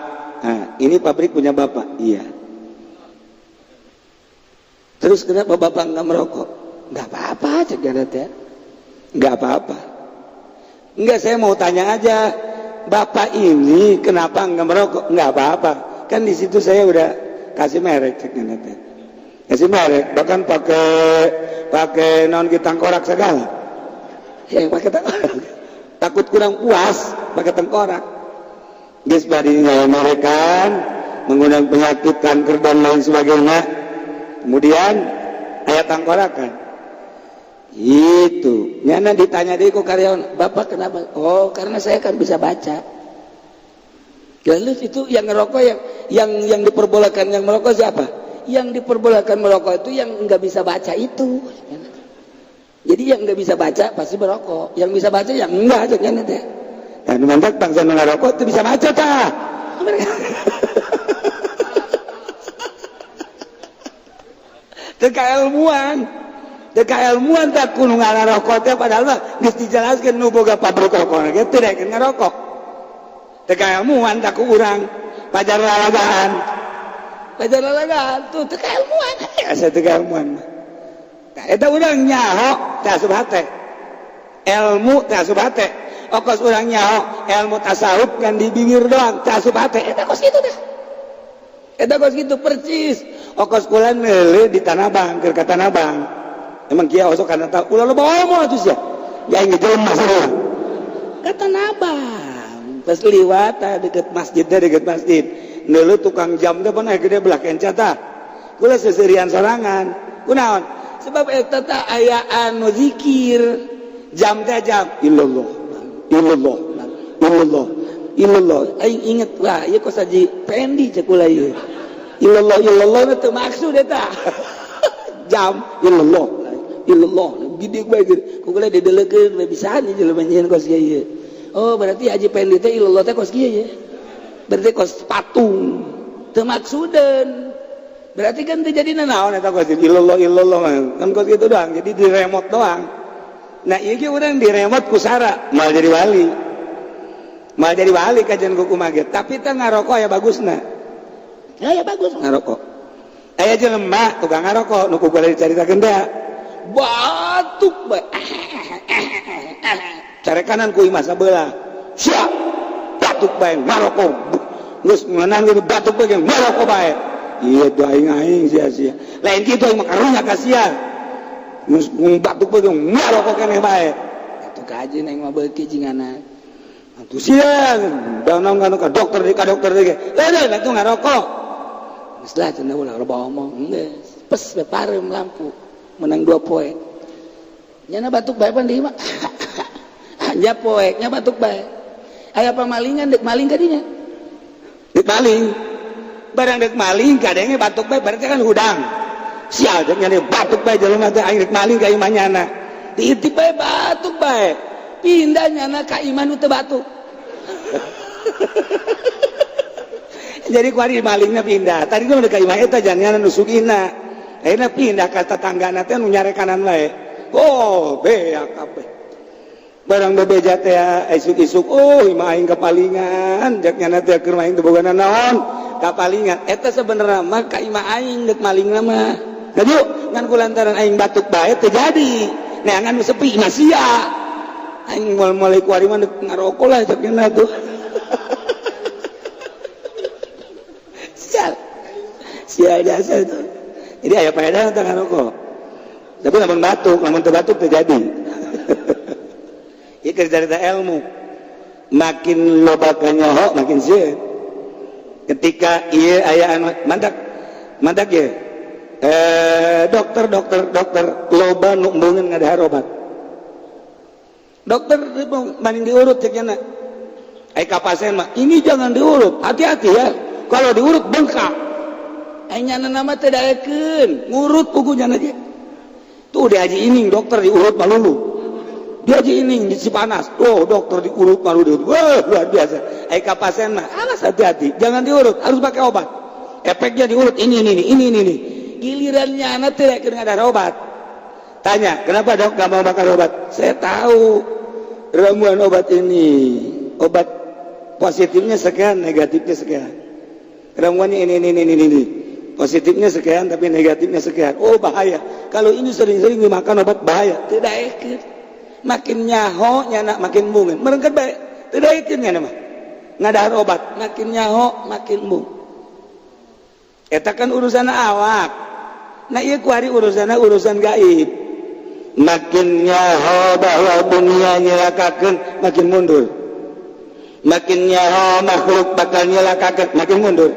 nah, ini pabrik punya Bapak?" "Iya." "Terus kenapa Bapak nggak merokok?" "Nggak apa-apa," cek teh, "nggak apa-apa." "Enggak, saya mau tanya aja, Bapak ini kenapa nggak merokok?" "Nggak apa-apa, kan di situ saya udah kasih merek," cek teh, kasih merek, bahkan pakai pakai non kita tengkorak segala ya, pakai tengkorak, takut kurang puas pakai tengkorak. Geus bari mereka mengundang penyakit kanker dan lain sebagainya. Kemudian aya tangkorakan itu, nyana ditanya di ku karyawan, "Bapak kenapa?" "Oh, karena saya kan bisa baca." Lalu itu yang ngerokok, yang diperbolehkan yang merokok siapa? Yang diperbolehkan merokok itu yang nggak bisa baca itu. Jadi yang nggak bisa baca pasti merokok, yang bisa baca yang enggak aja kan teh. Dan mantak bangsa nu ngarokok itu bisa baca tah. Teu kailmuan, teu kailmuan tak kudu ngarokok teh, padahal mah geus dijelaskeun nu boga pabrik rokok ge teu daekeun ngarokok. Teu kailmuan tak ku urang, pajar lalagaan, pajar lalagaan tuh, teu kailmuan. Asa teu kailmuan mah. Tah eta urang nyaho teh asup hate, ilmu teh asup hate. Okos urang nyaho ilmu tasawuf kan di bibir doang, teh asup hate. Eta kos kitu teh, eta kos kitu percis. Okos kula meuli di Tanah Abang, keur ka Tanah Abang. Emang kieu osok kana tahu ulah loba omong atuh sia. Ya aing jelema sarua. Kata nabang. Pas liwat deket masjid teh, deket masjid. Neuleuh tukang jam teh pun gede belah kenca tah. Kula seserian sorangan. Kunaon? Sebab eta teh aya anu zikir. Jam teh jam illallah. Illallah. Illallah. Illallah. Aing inget wah ieu kos Haji Pendi cek kula ieu. Illallah illallah teu maksud eta. Jam illallah. Illallah. Gede bae ku kula didelekeun we bisaan jelema nyieun kos kieu. Oh berarti Haji Pendi teh illallah teh kos kieu ye. Berarti kos patung. Teu maksudeun. Berarti kan teu jadi naon eta kos illallah illallah kan kos kitu doang. Jadi di remote doang. Nah ieu ge urang di remote ku sara moal jadi wali. Moal jadi wali kajian ku kumaha ge. Tapi teh ngarokok ya bagusna. Ya ya bagus ngarokok. Aya jelema tukang ngarokok nu ku kula dicaritakeun teh. Batuk bae. Carekanan ku imah sabelah. Siap. Batuk bae ngarokok. Geus ngeunang gitu batuk bae ngarokok bae. Iya tuh aing aing sia-sia. Lain kitu aing mah karunya ka sia. Geus batuk bae ngarokok keneh bae. Atuh kaji aing mah beuki jingana. Atuh sia, danang ka dokter di ka dokter ge. Lain atuh ngarokok. Geus lah cenah ulah loba omong. Geus, pes we pareum lampu. Menang 2 poe. Nyana batuk bae pan di imah. Nya poek nya batuk bae. Aya pamalingan dek maling ka dinya. Dek maling. Barang dek maling kadenge batuk bae berarti kan hudang. Sial dek nyana batuk bae jelema teh aing dek maling ka imah nyana. Diintip bae batuk bae. Pindah nyana ka imah nu teu batuk. Jadi kuari malingna pindah. Tadi mah ka imah eta jangan nu sugihna. Akhirna pindah ka tetanggana teh nu nyarekanan wae. Oh, beak kabeh. Barang bebeja teh isuk-isuk, oh imah aing kapalingan, jak nyana teh keur aing teu boga naon, kapalingan. Eta sebenarnya mah ka imah aing deuk malingna mah. Laju ngan kulantaran aing batuk bae teu jadi. Neangan nu sepi mah sia. Aing moal-moal kuari mah deuk ngarokok lah cek nyana tuh. Sial. Sial jasa itu. Jadi aya faedah teh ngarokok. Tapi lamun batuk, lamun teu batuk teu jadi. Ieu keur carita ilmu. Makin loba kanyaho makin sieun. Ketika ieu aya anu mantak mantak ieu. Dokter dokter dokter loba nu embungeun ngadahar obat. Dokter maning diurut cek nya. Ai ka pasien mah ini jangan diurut, hati-hati ya. Kalau diurut bengkak. Ai nyana nama teu daekeun, ngurut pugu nyana ge. Tuh di Haji Ining dokter diurut malulu. Di Haji Ining di Cipanas, oh dokter diurut malulu. Wah, luar biasa. Ai ka pasien mah alas hati-hati, jangan diurut, harus pakai obat. Efeknya diurut ini ini ini ini ini. Giliran nyana teu daekeun ngadahar obat. Tanya, kenapa dok gak mau makan obat? Saya tahu ramuan obat ini, obat positifnya sekian, negatifnya sekian. Ramuannya ini ini ini ini. Positifnya sekian tapi negatifnya sekian. Oh bahaya. Kalau ini sering-sering dimakan obat bahaya. Tidak ikut. Makin nyaho nyana makin mungkin. Merengket baik. Tidak ikut nyana mah. Ngadahar obat makin nyaho makin mung. Eta kan urusan awak. Nah ieu kuari urusanna urusan gaib. Makin nyaho bahwa dunia nyelakakeun makin mundur. Makin nyaho makhluk bakal nyelakakeun makin mundur.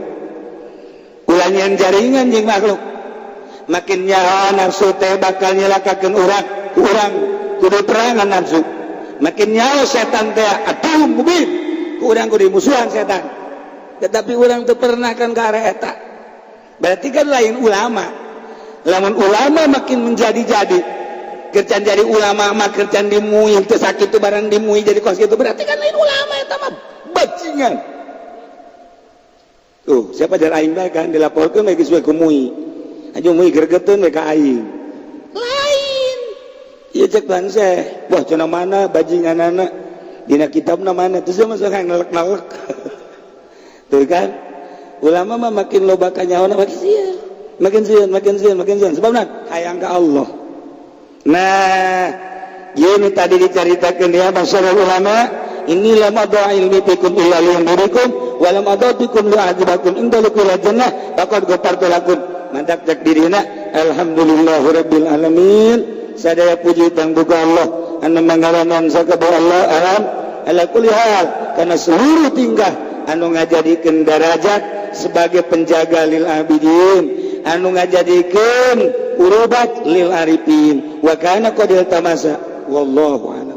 Ulah nyian jaringan jeung makhluk. Makin nyaho nafsu teh bakal nyelakakeun urang, urang kudu perangan nafsu. Makin nyaho setan teh atuh mubin, ku urang kudu musuhan setan. Tetapi urang teu pernah kan ka arah eta. Berarti kan lain ulama. Lamun ulama makin menjadi-jadi, kerjaan jadi ulama mah kerjaan dimui teu sakitu barang dimui jadi kos kitu berarti kan lain ulama eta mah bajingan. Tuh, siapa jar aing bae kan dilaporkeun we geus we ku mui. Aju mui gregeteun we ka aing. Lain. Ieu cek bangsa, wah cenah mana bajinganana dina kitabna mana terus dia masuk ngelek-ngelek. Tuh kan? Ulama mah makin loba kanyahoana makin sieun. Makin sieun, makin sieun, makin sieun. Sebabna hayang ka Allah. Nah, ini tadi diceritakan ya masyarakat ulama, inilah madha ilmi fikum illa liyunzirikum wa lam adatikum li'adzibakum indaliku ila jannah faqad ghafartu lakum. Mantak cek dirina, alhamdulillahirabbil alamin, sadaya puji tangbuka Allah anu mangalaman sakabeh Allah alam ala kulli hal, karena seluruh tingkah anu ngajadikeun darajat sebagai penjaga lil abidin, anu ngajadikeun urubat lil arifin, wa kana qad iltamasa, wallahu a'lam.